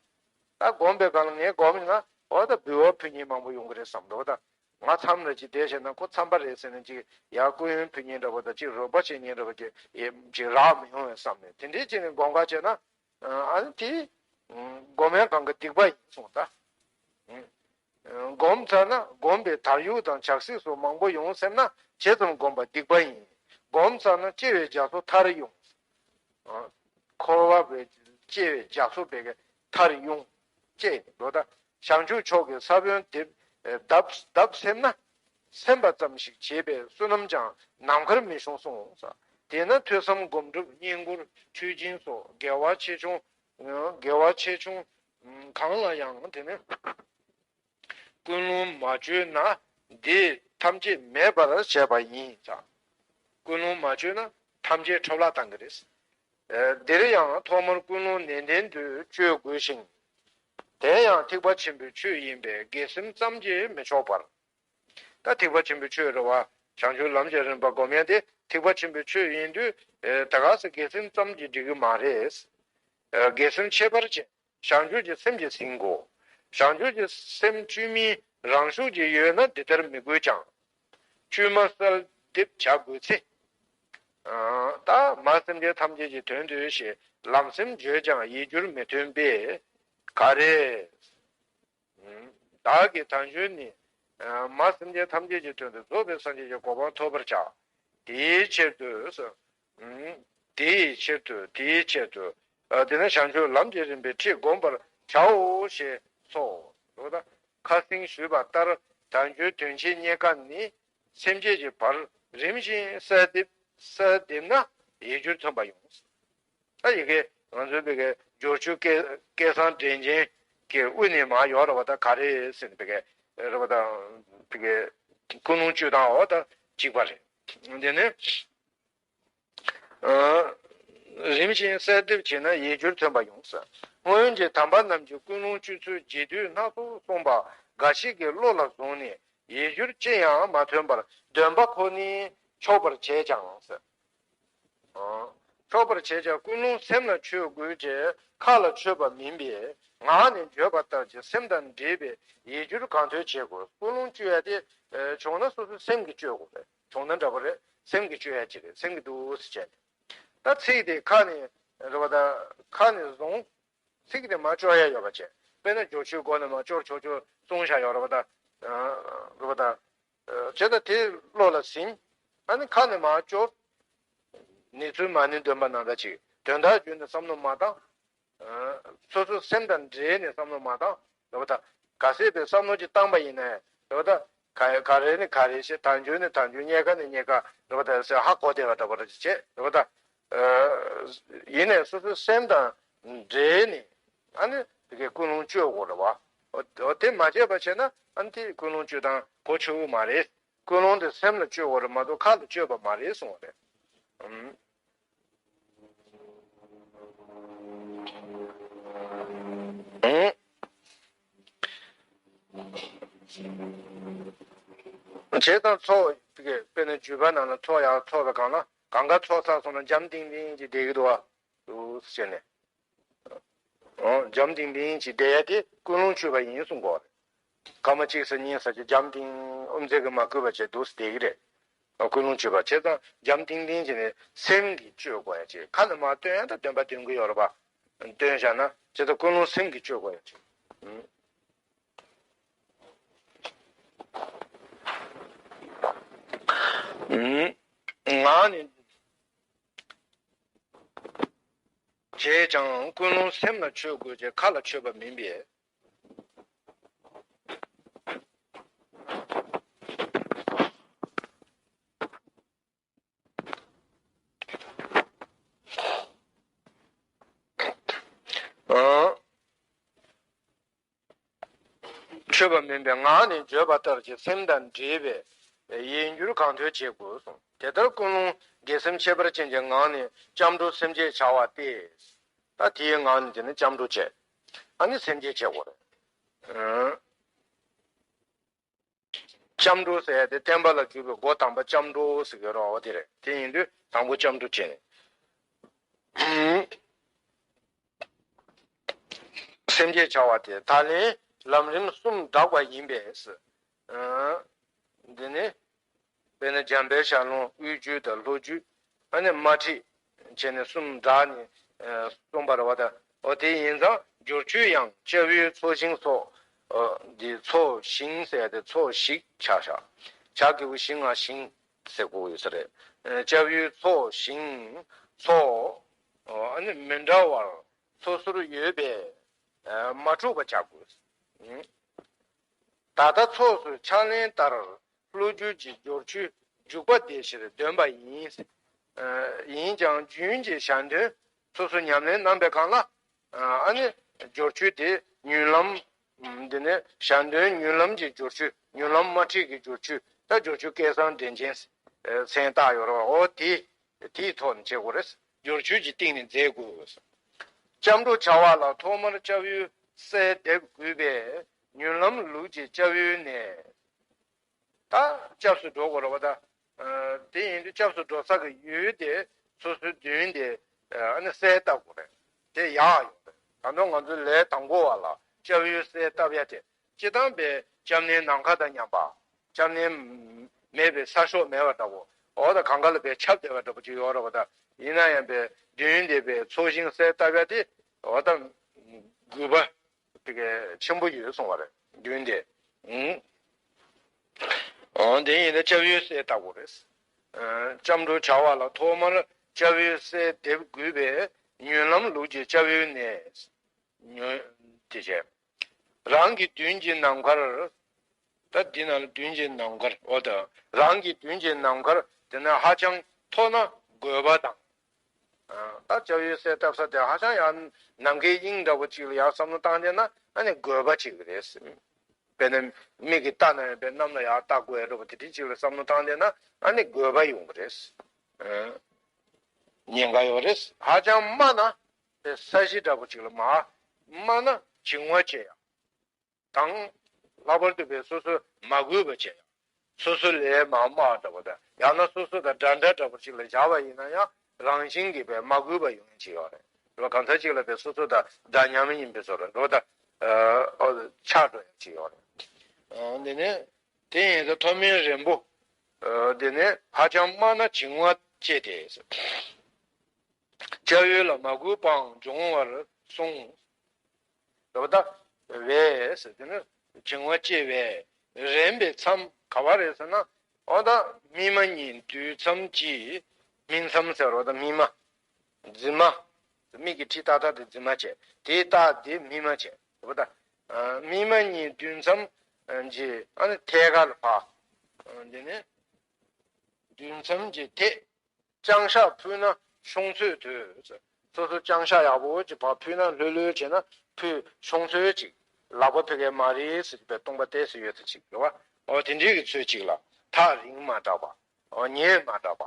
ད་སྒོམ་པའི་སྒང་ལ་ངས་སྒོམ་ཡིན་ན་འོ་ད་འབུལ་བ་ཕུལ་མཁན་མང་པོ་ཡོང་གི་རེད་བསམ་འགྲོ་ད། ང་མཚམས་རེ་ཅིག་བསྡད་བྱས་ན་ཁོ་མཚམས་པ་རེད་ཟེར་ནས་ཅིག་ཡར་སྐུ་ཡོན་ཕུལ་མཁན་འདྲ་པོ་དང་ཅིག་རོགས་པ་བྱེད་མཁན་འདྲ་པོ་ཅིག་ཅིག་རག་མི་ཡོང་བས་བསམ་ནས་དེ་འདྲའི་ཅིག་ནས་སྒོམ་ཁ་བྱས་ན། ཨ་ནི་དེ་ སྒོམ་ཡང་གང་གི་སྡིག་པ་ཡིན་གསུངས་ད། སྒོམ་ཚར་ན་སྒོམ་པའི་དར་ཡུག་དང་བྱ་སྲིད་སོགས་མང་པོ་ཡོང་སེམས་ན་ཇི་ཙམ་སྒོམ་པ་སྡིག་པ་ཡིན། སྒོམ་ཚར་ན་སྐྱེ་བའི་རྒྱ་མཚོ་མཐར་དབྱུང་། འཁོར་བ་པའི་སྐྱེ་བའི་རྒྱ་མཚོ་པའི་མཐར་དབྱུང་། ཅེས་ལོ་ད། བྱང་ཆུབ་མཆོག་གི་ས་བོན་འདེབས་བརྡབས་བརྡབས་སེམས་ན། སེམས་པ་ཙམ་ཞིག་བྱེད་པའི་བསོད་ནམས་ཀྱང་ནམ་མཁར་མི་ཤོང་གསུངས། དེས་ན་ཐོས་བསམ་སྒོམ་སྒྲུབ་བསྙེན་བཀུར་མཆོད་སྦྱིན་སོགས་དགེ་བ་ཆེ་ཆུང་། དགེ་བ་ཆེ་ཆུང་གང་ལ་ཡང་དེ་ནི་ཀུན་སློང་མ་བཅོས་ན་འདི་ཐམས་ཅད་མེད་པར་བྱས་པ་ཡིན་ཀྱང་། ཀུན་སློང་མ་བཅོས་ན་ཐམས་ཅད་འཕྲོ་བརླག་བཏང་གི་རེད། འདིར་ཡང་ཐོག་མར་ཀུན་སློང་ནན་ཏན་དུ་བཅོས་དགོས་ཤིང་། དེ་ཡང་ཐེག་པ་ཆེན་པོའི་ཆོས་ཡིན་པས་དགེ་སེམས་ཙམ་གྱིས་མི་ཆོག་པར། ད་ཐེག་པ་ཆེན་པོའི་ཆོས་རེད་བ། བྱང་ཆུབ་ལམ་གྱི་རིམ་པ་སྒོམ་ཡ་དེ་ཐེག་པ་ཆེན་པོའི་ཆོས་ཡིན་དུས། ད་ག་སེ་དགེ་སེམས་ཙམ་གྱིས་འགྲིག་གི་མ་རེད། དགེ་སེམས་ཁྱད་པར་ཅན། བྱང་ཆུབ་ཀྱི་སེམས་ཀྱིས་ཟིན་དགོས། བྱང་ཆུབ་ཀྱི་སེམས་བཅོས་མིན་རང་ཤུགས་ཀྱིས་ཡོད་ན་འདི་ལྟར་མི་དགོས་ཀྱང་། བཅོས་མ་གསལ་འདེབས་བྱ་དགོས་ཚེ། ད་མ་སེམས་ཅན་ཐམས་ཅད་ཀྱི་དོན་དུ་ཞེས་ལམ་སེམས་བརྗོད་ཀྱང་ཡིད་འགྱུར་མི་ཐོན་པས། ག་རེ། བདག་གིས་དལ་འབྱོར་ནི། མ་སེམས་ཅན་ཐམས་ཅད་ཀྱི་དོན་དུ་རྫོགས་པའི་སངས་རྒྱས་ཀྱི་གོ་འཕང་ཐོབ་པར་བྱ། དེའི་ཕྱིར་དུ། དེའི་ཕྱིར་དུ་དེའི་ཕྱིར་དུ། དེ་ནི་བྱང་ཆུབ་ལམ་གྱི་རིམ་པའི་ཁྲིད་བསྒོམ་པར་བྱའོ་ཞེས་སོ། ཁ་སེང་ཞུས་པ་ལྟར་དལ་འབྱོར་དོན་ཆེན་རྙེད་དཀའ་ནི། སེམས་བསྐྱེད་ཀྱི་བར་རིམ་བཞིན་གསལ་འདེབས་གསལ་འདེབས་ན་ཡིད་འགྱུར་ཐོན་པ་ཡོང་། ད་ཡི་གེ་ང་ཚོའི་བི་གེ་སྦྱོར་ཆུ་སྐལ་སྐལ་བཟང་དྲིན་ཅན་གྱི་དབུ་ནས་མར་ཡོག་ར་བ་ད་ག་རེ་ཟེར་ནས་བི་གེ་ར་བ་ད་བི་གེ་ཀུན་སློང་བཅོས་སྟངས་འོ་ད་གཅིག་པ་རེད། དེ་ནས་རིམ་བཞིན་གསལ་འདེབས་བྱས་ན་ཡིད་འགྱུར་ཐོན་པ་ཡོང་ཟེར། སྔོན་གྱི་དམ་པ་རྣམས་ཀྱིས་ཀུན་སློང་བཅོས་ཚུལ་རྒྱས་བསྡུས་སྣ་ཚོགས་གསུངས་པ་འགའ་ཞིག་གི་བློ་ལ་བཟུང་ནས་ཡིད་འགྱུར་ཅི་ཡང་མ་ཐོན་པར་འདོན་པ་ཁོ་ནས་ཆོག་པར་བྱས་ཀྱང་ཟེར། ཆོག་པར་བྱས་ཀྱང་ཀུན་སློང་སེམས་ལ་བཅོས་དགོས་ཀྱི་ཁ་ལ་བཅོས་པ་མིན་པས་ངག་ནས་བརྗོད་པ་ལྟར་གྱི་སེམས་དང་འབྲེལ་བའི་ཡིད་འགྱུར་གང་ཐོན་བྱེད་དགོས། ཀུན་སློང་བཅོས་ཡ་དེ་བྱུང་ན་སོ་སོའི་སེམས་ཀྱིས་བཅོས་དགོས་རེད། བྱུང་ན་འདྲ་པོ་རེད། སེམས་ཀྱིས་བཅོས་ཡ་ཅིག་རེད། སེམས་ཀྱིས་འདུག་སེ་བྱས་ནས་ད་ཚིག་དེ་ཁ་ནས་རེད་བ། ད་ཁ་ནས་བཟུང་ཚིག་དེ་མ་བཅོས་ཡ་ཡོད་པ་བྱས། དཔེར་ན་སྦྱོར་ཆུའི་སྒོ་ནས་མ་བཅོས་ཆོག་ཆོག་གསུངས་བཞག་ཡོད་རེད་བ། ད་རེད་བ། ད། བྱས་ཙང་དེ་བློ་ལ་ཟིན། ཨ་ནི་ཁ་ནས་མར་སྐྱོར། ནི་ཚུལ་མ་ཎི་འདོན་པ་ནང་འདྲ་ཅིག་དོན་དག་བརྗོད་ནས་བསམ་བློ་མ་བཏང་། སོ་སོའི་སེམས་དང་འབྲེལ་ནས་བསམ་བློ་མ་བཏང་། རེད་བ་ད། གལ་སྲིད་པའི་བསམ་བློ་ཅིག་བཏང་པ་ཡིན་ནའི་རེད་བ་ད། ག་ག་རེ་ནི་ག་རེ་ཞེས་དལ་འབྱོར་ནི་དལ་འབྱོར་རྙེད་དཀའ་ནི་རྙེད་དཀའ་རེད་བ་ད་ཟེར་ཧ་གོ་བསྡད་པ་འདྲ་པོ་རེ་བྱས་རེད་བ་ད། ཡིན་ནའི་སོ་སོའི་སེམས་དང་འབྲེལ་ནས་ཨ་ནི་དེ་གའི་ཀུན་སློང་བཅོས་དགོས་རེད་བ། འོ་དེ་མ་བྱས་པ་བྱས་ན་ཨ་ནི་དེ་ཀུན་སློང་བཅོས་སྟངས་གོ་ཆོད་པོ་མ་རེད། ཀུན་སློང་དེ་སེམས་ལ་བཅོས་དགོས་རེད་མ་གཏོགས་ཁ་ལ་བཅོས་པ་མ་རེད་གསུངས་པ་རེད། ཨང་། ཨང་། བྱས་ཙང་ཚོགས་དེ་གའི་དཔེར་ན་བརྒྱུད་པ་ནང་ལ་ཚོགས་ཡར་ཚོགས་པའི་སྒང་ལ་གང་ག་ཚོགས་ཚར་སོང་ན་འཇམ་ཐིང་ཐིང་གི་བསྡད་ཀྱི་འདུག་བ། འདུག་ཟེར་ནས། འོ་འཇམ་ཐིང་ཐིང་ཅིག་བསྡད་ཡ་དེ་ཀུན་སློང་བཅོས་པ་ཡིན་གསུང་གོ། སྐར་མ་གཅིག་ཙམ་གཉིས་ཙམ་ཅིག་འཇམ་ཐིང་དབུ་མཛད་ཀྱིས་མ་བསྐུལ་བ་བྱས་འདུག་སེ་བསྡད་ཀྱི་རེད། ཀུན་སློང་བཅོས་པ་བྱས་ཙང་འཇམ་ཐིང་ཐིང་བྱས་ནས་སེམས་ཀྱིས་བཅོས་དགོས་ཡ་ཅིག་ཁ་ནས་མར་བཏོན་ཡ་ད་འདོན་པ་འདོན་གྱི་ཡོད་རེད་པ། བཏོན་བཞག་ན་བྱས་ཙང་ཀུན་སློང་སེམས་ཀྱིས་བཅོས་དགོས་ཡ་ཅིག་ངག་ནས་བྱས་ཀྱང་ཀུན་སློང་སེམས་ལ་བཅོས་དགོས་ཀྱི་ཁ་ལ་བཅོས་པ་མིན་པས། ཨང་། བཅོས་པ་མིན་པས་ངག་ནས་བརྗོད་པ་ལྟར་གྱི་སེམས་དང་འབྲེལ་བའི་ཡིད་འགྱུར་གང་ཐོན་བྱེད་དགོས་གསུངས། དེ་ལྟར་ཀུན་སློང་དགེ་སེམས་ཁྱད་པར་ཅན་གྱི་ངག་ནས་སྐྱབས་འགྲོ་སེམས་བསྐྱེད་བྱ་བ་སྟེ། ད་དེའི་ངག་ནས་དེ་ནི་སྐྱབས་འགྲོ་བྱེད། ཨ་ནི་སེམས་བསྐྱེད་བྱེད་དགོས་རེད། ཨང་། སྐྱབས་འགྲོ་ཟེར་ཡ་དེ་བསྟན་པ་ལ་འཇུག་པའི་སྒོ་དམ་པ་སྐྱབས་འགྲོ་ཟེར་གྱི་རེད་བ། དེ་རེད། དེ་ཡིན་དུས་དང་པོ་སྐྱབས་འགྲོ་བྱས་ནས། སེམས་བསྐྱེད་བྱ་བ་དེ་ད་ལན་ལམ་རིམ་གསུམ་བསྒྲགས་པ་ཡིན་པས། འདི་ནི་དཔེར་ན་འཇམ་དཔལ་ཞལ་ལུང་དབུས་བརྒྱུད་དང་ལྷོ་བརྒྱུད། ཨ་ནི་དམར་ཁྲིད་བྱས་ནས་གསུམ་བསྒྲགས་ནས་གསུངས་པ་རེད་བ། ད་ འོ་དེ་ཡིན་ཙང་སྦྱོར་ཆོས་ཡང་སྐྱབས་ཡུལ་ཚོགས་ཞིང་སོགས། འོ་འདི་ཚོགས་ཞིང་ཟེར་ཏེ་ཚོགས་ཞིག་ཆགས་ཤག་ཇ་གི་གུ་ཞིང་ང་ཞིང་ཟེར་གོ་ཡོད་ས་རེད། སྐྱབས་ཡུལ་ཚོགས་ཞིང་ཚོགས། འོ་ཨ་ནི་མི་འདྲ་བར་སོ་སོར་ཡོད་པས་མ་འཁྲུགས་པ་བྱ་དགོས། ད་ལྟ་ཚོགས་སུ་ཕྱག་ལེན་ལྟར་བློ་འགྱུར་གྱི་སྦྱོར་ཆོས་འཇུག་པ་དེ་ཕྱིར་འདོན་པ་ཡིན། ཡིན་ཀྱང་རྒྱུན་གྱི་ཞལ་འདོན་སོ་སོ་ཉམས་ལེན་གནང་པའི་སྒང་ལ། ཨ་ནི་སྦྱོར་ཆོས་དེ་མྱུར་ལམ། འདི་ནི་ཞལ་འདོན་མྱུར་ལམ་གྱི་སྦྱོར་ཆོས། མྱུར་ལམ་དམར་ཁྲིད་ཀྱི་སྦྱོར་ཆོས། ད་སྦྱོར་ཆོས་སྐལ་བཟང་འདྲེན་ཅན་མཚན་བཏགས་ཡོད་རེད་བ། འོ་དེ། དེའི་ཐོག་ནས་བྱེད་དགོས་རེད། སྦྱོར་ཆོས་ཀྱི་སྟེང་ནས་མཛད་དགོས། སྐྱབས་འགྲོ་བྱ་བ་ལ་ཐོག་མར་སྐྱབས་ཡུལ་གསལ་འདེབས་དགོས་པས་མྱུར་ལམ་ལུགས་ཀྱི་སྐྱབས་ཡུལ་ནས། ད་སྐྱབས་སུ་འགྲོ་དགོས་རེད་བ་ད། དེ་ཡིན་དུས་སྐྱབས་སུ་འགྲོ་ས་གི་ཡུལ་དེ་སོ་སོའི་མདུན་དེ་ཨ་ནི་གསལ་བཏབ་དགོས་རེད། དེ་ཡག་ཡོད་རེད། ད་དུང་ང་ཚོའི་ལས་དང་པོ་བ་ལ་སྐྱབས་ཡུལ་གསལ་བཏབ་ཡ་དེ་སྤྱིར་བཏང་པའི་སྐྱབས་གནས་ནམ་མཁའ་དང་མཉམ་པ། སྐྱབས་གནས་མེད་པའི་ས་ཕྱོགས་མེད་པ་འདྲ་བོ། འོ་ད་གང་ག་ལ་པའི་ཁྱབ་བསྡད་པ་འདྲ་པོ་ཅིག་ཡོད་རེད་བ་ད། ཡིན་ན་ཡང་པའི་མདུན་དེ་པའི་ཚོགས་ཞིང་གསལ་བཏབ་ཡ་དེ་འོ་ད་དགོས་པ་དེ་གའི་ཆེན་པོ་ཡོད་གསུང་བ་རེད་མདུན་དེ། ཨང་། འོ་དེ་ཡིན་ན་སྐྱབས་ཡུལ་གསལ་བཏབ་དགོས་རེད། སྐྱབས་འགྲོ་བྱ་བ་ལ་ཐོག་མར་སྐྱབས་ཡུལ་གསལ་འདེབས་དགོས་པས་མྱུར་ལམ་ལུགས་ཀྱི་སྐྱབས་ཡུལ་ནས། ཉོན། དེ་བྱས། རང་གི་མདུན་གྱི་ནམ་མཁར། ད་འདི་ནང་ལ་མདུན་གྱི་ནམ་མཁར་འོ་ད། རང་གི་མདུན་གྱི་ནམ་མཁར་དེ་ནི་ཧ་ཅང་མཐོ་ན་དགོས་པ་དང་། ད་སྐྱབས་ཡུལ་གསལ་བཏབ་ས་དེ་ཧ་ཅང་ཡང་ནམ་མཁའི་དབྱིངས་འདྲ་པོ་ཅིག་ལ་ཡང་བསམ་བློ་བཏང་བྱས་ན་ཨ་ནི་དགོས་པ་ཅིག་རེད། དཔེར་ན་མིག་གིས་བལྟ་ན་ཡང་པའི་གནམ་ལ་ཡང་བལྟ་དགོས་ཡ་འདྲ་པོ་དེ་འདྲ་ཅིག་ལ་བསམ་བློ་བཏང་བྱས་ན་ཨ་ནི་དགོས་པ་ཡོང་གི་རེད། ཉེན་ཁ་ཡོད་རེད། ཧ་ཅང་དམའ་ན། པའི་ས་གཞི་འདྲ་པོ་ཅིག་ལ་མར་དམའ་ན་བྱིང་བ་སྐྱེ་ཡ། དང་། ལྷག་པར་དུ་པའི་སོ་སོ་མ་གུས་པ་བྱེད་ཡ། སོ་སོ་ལས་མར་དམའ་བ་འདྲ་པོ་དང་ཡང་ན་སོ་སོ་དང་འདྲ་འདྲ་འདྲ་པོ་ཅིག་ལ་བཞག་པ་ཡིན་ན་ཡང་རང་བཞིན་གྱིས་པའི་མ་གུས་པ་ཡོང་ཡ་ཅིག་ཡོད་རེད། རོ་གང་ཚ་ཅིག་ལ་པའི་སོ་སོ་དང་འདྲ་མཉམ་ཡིན་པའི་བཟོ་འདྲ་པོ་དང་། ཨོ་ཆགས་འགྲོ་ཡ་ཅིག་ཡོད་རེད། ཨོ་འདི་ནི། དེ་ཡིན་ཙང་མཐོ་དམན་རན་པོ། ཨོ་འདི་ནི་ཧ་ཅང་དམའ་ན་བྱིང་བ་སྐྱེ་སྟེ། སྐྱབས་ཡུལ་ལ་མ་གུས་པའང་འབྱུང་བར་གསུངས། འོ་ད། བས་ཟེར་དེ་ནི་བྱིང་བ་སྐྱེ་བས་རན་པའི་མཚམས་ག་བ་རེད་ཟེར་ན། འོ་ད་སྨིན་མ་གཉིས་འདུས་མཚམས་ཀྱི་སྨིན་མཚམས་ཟེར་བ་ད་སྨིན་མ། འཛིན་མ། མིག་གི་མཁྲིས་ཏག་ཏག་དེ་འཛིན་མ་བྱས་དེའི་རྟགས་དེ་སྨིན་མ་བྱས་འོ་ད། སྨིན་མ་གཉིས་འདུས་མཚམས་ཀྱི་ཨ་ནི་ཐད་ཀ་ལ་ཕ། འདི་ནི། འདུས་མཚམས་ཀྱི་ཐད། ལྕང་ཤ་ཕུལ་ན་ཤོང་ཚོད་དོད། སོ་སོ་ལྕང་ཤ་ཡག་པོ་ཅིག་ཕར་ཕུལ་ན་ལྷོད་ལྷོད་བྱས་ན་ཕུལ་ཤོང་ཚོད་ཅིག་ལག་པ་ཕ་གིར་མ་རེད་ཟེར་གྱི་པའི་སྟོང་པ་ཏོག་ཙམ་ཡོད་ཚད་ཅིག་རེད་བ། འོ་དེ་འདྲའི་གི་ཚོད་ཅིག་ལ་ཐག་རིང་མ་དྲགས་པ། འོ་ཉེ་མ་དྲགས་པ།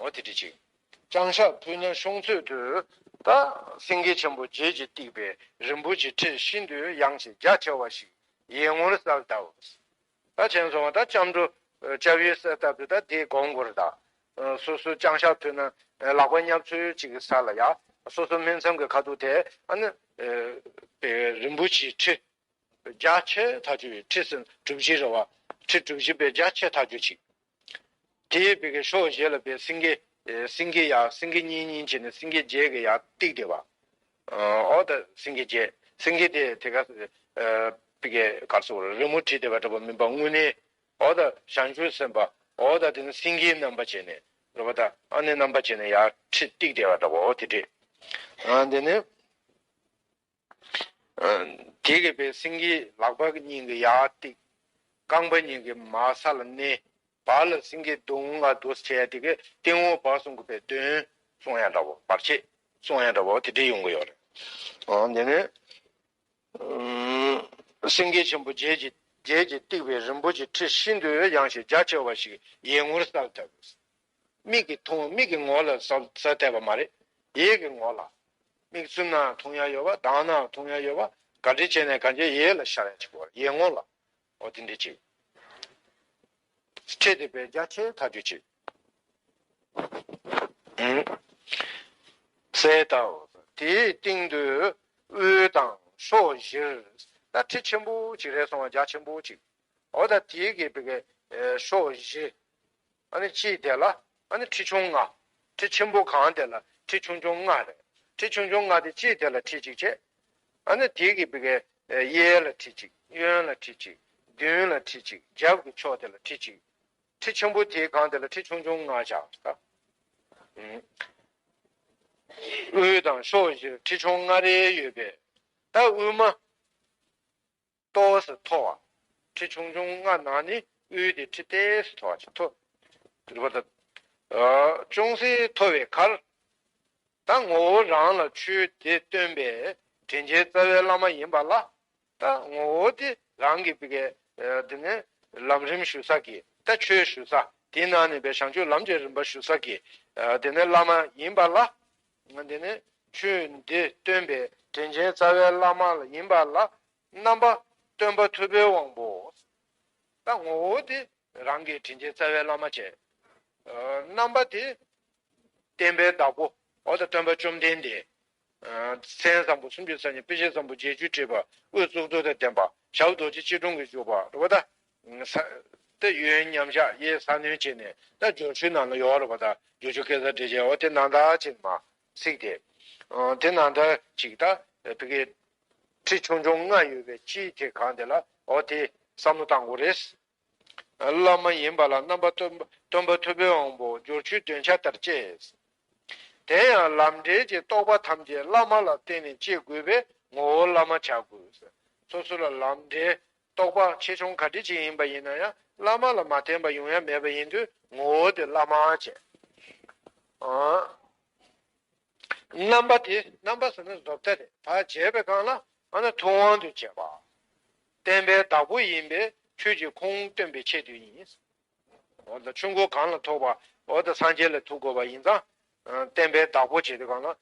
འོ་དེ་འདྲ་ཅིག་ལྕང་ཤ་ཕུལ་ན་ཤོང་ཚོད་དོད། ད་སེང་གེ་ཆེན་པོ་བརྒྱད་ཀྱིས་བཏེགས་པའི་རིན་པོ་ཆེའི་ཁྲི་ཤིན་ཏུ་ཡངས་ཤིང་རྒྱ་ཆེ་བ་ཞིག་ཡིད་ངོར་གསལ་བཏབ། ད་ཕྱིན་སོང་བ་ད་སྐྱབས་འགྲོ། སྐྱབས་ཡུལ་གསལ་བཏབ་དུས་ད་དེའི་གོང་འཁོར་ད། སོ་སོའི་ལྕང་ཤ་ཕུལ་ན་ལག་པ་བརྙབ་ཚོད་ཅིག་གི་ས་ལ་ཡ། སོ་སོའི་སྨིན་མཚམས་ཀྱི་ཁ་ཐུག་དེ་ཨ་ནི། རིན་པོ་ཆེའི་ཁྲི། རྒྱ་ཆེ་ཐག་ཆོད་ཡོད་ཁྲི་ཟེར་གྲུ་བཞི་རེད་བ། ཁྲི་གྲུ་བཞི་པའི་རྒྱ་ཆེ་ཐག་ཆོད་ཅིག་དེའི་བི་གའི་ཕྱོགས་བཞི་ལ་བའི་སེང་གེ། སེང་གེ་ཡ་སེང་གེ་གཉིས་གཉིས་བྱས་ནས་སེང་གེ་བརྒྱད་ཀྱི་ཡ་ཏིག་དེ་བ། འོ་ད་སེང་གེ་བརྒྱད། སེང་གེ་དེ་དེ་ག་བི་གའི་གར་སོགས་རི་མོ་བྲིས་དེ་བ་འདྲ་པོ་མིན་པ་དངོས་གནས། འོ་ད་བྱང་ཆུབ་སེམས་དཔའ། འོ་ད་དེ་ནི་སེང་གེའི་རྣམ་པ་བྱས་ནས་རེད་པ་ད་ཨ་ནི་རྣམ་པ་བྱས་ནས་ཡ་ཁྲི་ཏིག་དེ་བ་འདྲ་པོ་འོ་དེ་བྲིས། འདི་ནི། དེ་གི་པའི་སེང་གེའི་ལག་པ་གཉིས་ཀྱི་ཡར་ཏིག་རྐང་པ་གཉིས་ཀྱི་མར་ས་ལ་གནས། བར་ལ་སེང་གེ་མདུང་ང་འདུག་བྱས་དེ་གི་སྟེང་འོག་བར་གསུམ་གྱི་པའི་གདོན་སྲུང་ཡ་འདྲ་བོ་བར་ཆད་སྲུང་ཡ་འདྲ་བོ་དེ་འདྲ་ཡོང་གི་ཡོད་རེད། འོ་དེ་ནས་སེང་གེ་ཆེན་པོ་བརྒྱད་ཀྱི་བརྒྱད་ཀྱིས་བཏེགས་པའི་རིན་པོ་ཆེའི་ཁྲི་ཤིན་ཏུ་ཡངས་ཤིང་རྒྱ་ཆེ་བ་ཞིག་ཡིད་ངོར་གསལ་བཏབ། མིག་གིས་མཐོང་མིག་གི་ངོ་ལ་གསལ་གསལ་བཏབ་པ་མ་རེད། ཡིད་ཀྱི་ངོ་ལ། མིག་བཙུམ་ན་མཐོང་ཡ་ཡོད་པ་གདངས་ན་མཐོང་ཡ་ཡོད་པ་ག་འདྲ་བྱས་ནས་གང་ཅི་ཡིད་ལ་ཤར་ཡ་ཅིག་དགོས་ཡིད་ངོ་ལ། འོ་དེ་འདྲ་ཅིག་ཁྲི་དེ་པའི་རྒྱ་ཆེ་ཐག་ཆོད་ཅིག་གསལ་བཏབ། དེའི་སྟེང་དུ་དབུས་དང་ཕྱོགས་བཞིར་ད་ཁྲི་ཆེན་པོ་ཅིག་རེད་སོང་བ་རྒྱ་ཆེན་པོ་ཅིག་འོ་ད་དེའི་གི་བི་གའི་ཕྱོགས་བཞི། ཨ་ནི་གཅིག་དེ་ལ་ཨ་ནི་ཁྲི་ཆུང་ལྔ། ཁྲི་ཆེན་པོ་གང་དེ་ལ་ཁྲི་ཆུང་ཆུང་ལྔ་རེད། ཁྲི་ཆུང་ཆུང་ལྔ་དེ་དཀྱིལ་དེ་ལ་ཁྲི་གཅིག་བྱས། ཨ་ནི་དེ་གི་བི་གའི་གཡས་ལ་ཁྲི་གཅིག་གཡོན་ལ་ཁྲི་གཅིག་མདུན་ལ་ཁྲི་གཅིག་རྒྱབ་ཀྱི་ཕྱོགས་དེ་ལ་ཁྲི་གཅིག་ཁྲི་ཆེན་པོ་དེའི་སྒང་དེ་ལ་ཁྲི་ཆུང་ཆུང་ལྔ་བཞག་ད། དབུས་དང་ཕྱོགས་བཞིར་ཁྲི་ཆུང་ལྔ་རེ་ཡོད་པས། ད་དབུས་མ་ཏོག་ཙམ་མཐོ་བ། ཁྲི་ཆུང་ཆུང་ལྔ་ནང་ནས་དབུས་དེ་ཁྲི་ཏོག་ཙམ་མཐོ་བ་ཅིག་མཐོ། རེད་པ་ད། ཅུང་ཟད་མཐོ་བའི་ཁར། ད་ངོ་བོ་རང་ལ་ཆོས་དེ་སྟོན་པའི་དྲིན་ཅན་རྩ་བའི་བླ་མ་ཡིན་པ་ལ། ད་ངོ་བོ་དེ་རང་གི་བི་གའི་དེ་ནས་ལམ་རིམ་ཞུ་ས་གི་ད་ཆོས་ཞུ་ས་དེའི་ནང་ནས་པའི་བྱང་ཆུབ་ལམ་གྱི་རིམ་པ་ཞུ་ས་གི་དེ་ནས་བླ་མ་ཡིན་པ་ལ། དེ་ནས་ཆོས་འདི་སྟོན་པའི་དྲིན་ཅན་རྩ་བའི་བླ་མ་ལ་ཡིན་པ་ལ། རྣམ་པ་སྟོན་པ་ཐུབ་པའི་དབང་པོ། ད་ངོ་བོ་དེ་རང་གི་དྲིན་ཅན་རྩ་བའི་བླ་མ་བྱས། རྣམ་པ་དེ་བསྟན་པའི་བདག་པོ། འོ་ད་སྟོན་པ་བཅོམ་ལྡན་འདས། མཚན་བཟང་པོ་སུམ་ཅུ་རྩ་གཉིས། དཔེ་བྱད་བཟང་པོ་བརྒྱད་ཅུ་དྲིལ་བ། དབུ་གཙུག་ཏོར་དང་ལྡན་པ། ཞབས་རྡོ་རྗེ་སྐྱིལ་ཀྲུང་གིས་བཞུགས་པ་རེད་པ་ད། ས། དེ་གཡོན་མཉམ་བཞག་གཡས་ས་གནོན་བྱས་ནས་ད་སྦྱོར་ཆུ་ནང་ལ་ཡོད་རེད་པ་ད། སྦྱོར་ཆུ་སྐལ་བཟང་འབྲས་སྤྱན། འོ་དེ་ནང་ལྟར་བྱས་མ་ཚིག་དེ། དེ་ནང་ལྟར་ཅིག་ད་བི་གའི་ཁྲི་ཆུང་ཆུང་ལྔ་ཡོད་པའི་དཀྱིལ་དེ་སྒང་དེ་ལ་འོ་དེ་བསམ་བློ་བཏང་དགོས་རེད། བླ་མ་ཡིན་པ་ལ་རྣམ་པ་སྟོན་པ་སྟོན་པ་ཐུབ་པའི་དབང་པོ་སྦྱོར་ཆུའི་འདོན་ཆ་ལྟར་བཅས། དེ་ཡང་ལམ་འབྲས་ཀྱི་རྟོགས་པ་ཐམས་ཅད་བླ་མ་ལ་བརྟེན་ནས་སྐྱེ་དགོས་པས་ངོ་བོ་བླ་མ་བྱ་དགོས། སོ་སོ་ལ་ལམ་འབྲས་རྟོགས་པ་ཆེ་ཆུང་ག་འདྲ་ཅིག་ཡིན་པ་ཡིན་ན་ཡང་བླ་མ་ལ་མ་བརྟེན་པ་ཡོང་ཡ་མེད་པ་ཡིན་དུས་ངོ་བོ་དེ་བླ་མ་བྱས། རྣམ་པ་དེ། རྣམ་པ་ཟེར་ན་བཟོ་ལྟ་རེད། ཕར་བྱས་པའི་སྒང་ལ་ཨ་ན་ཐུབ་དབང་དུ་བྱས་པ། བསྟན་པའི་བདག་པོ་ཡིན་པས་ཆོས་ཀྱི་ཁུངས་སྟོན་པའི་ཆེད་དུ་ཡིན། འོ་ད་ཆོས་འཁོར་གང་ལ་ཐུག་པ། འོ་ད་སངས་རྒྱས་ལ་ཐུག་དགོས་པ་ཡིན་ཙང་། བསྟན་པའི་བདག་པོ་བྱེད་དུས་སྒང་ལ།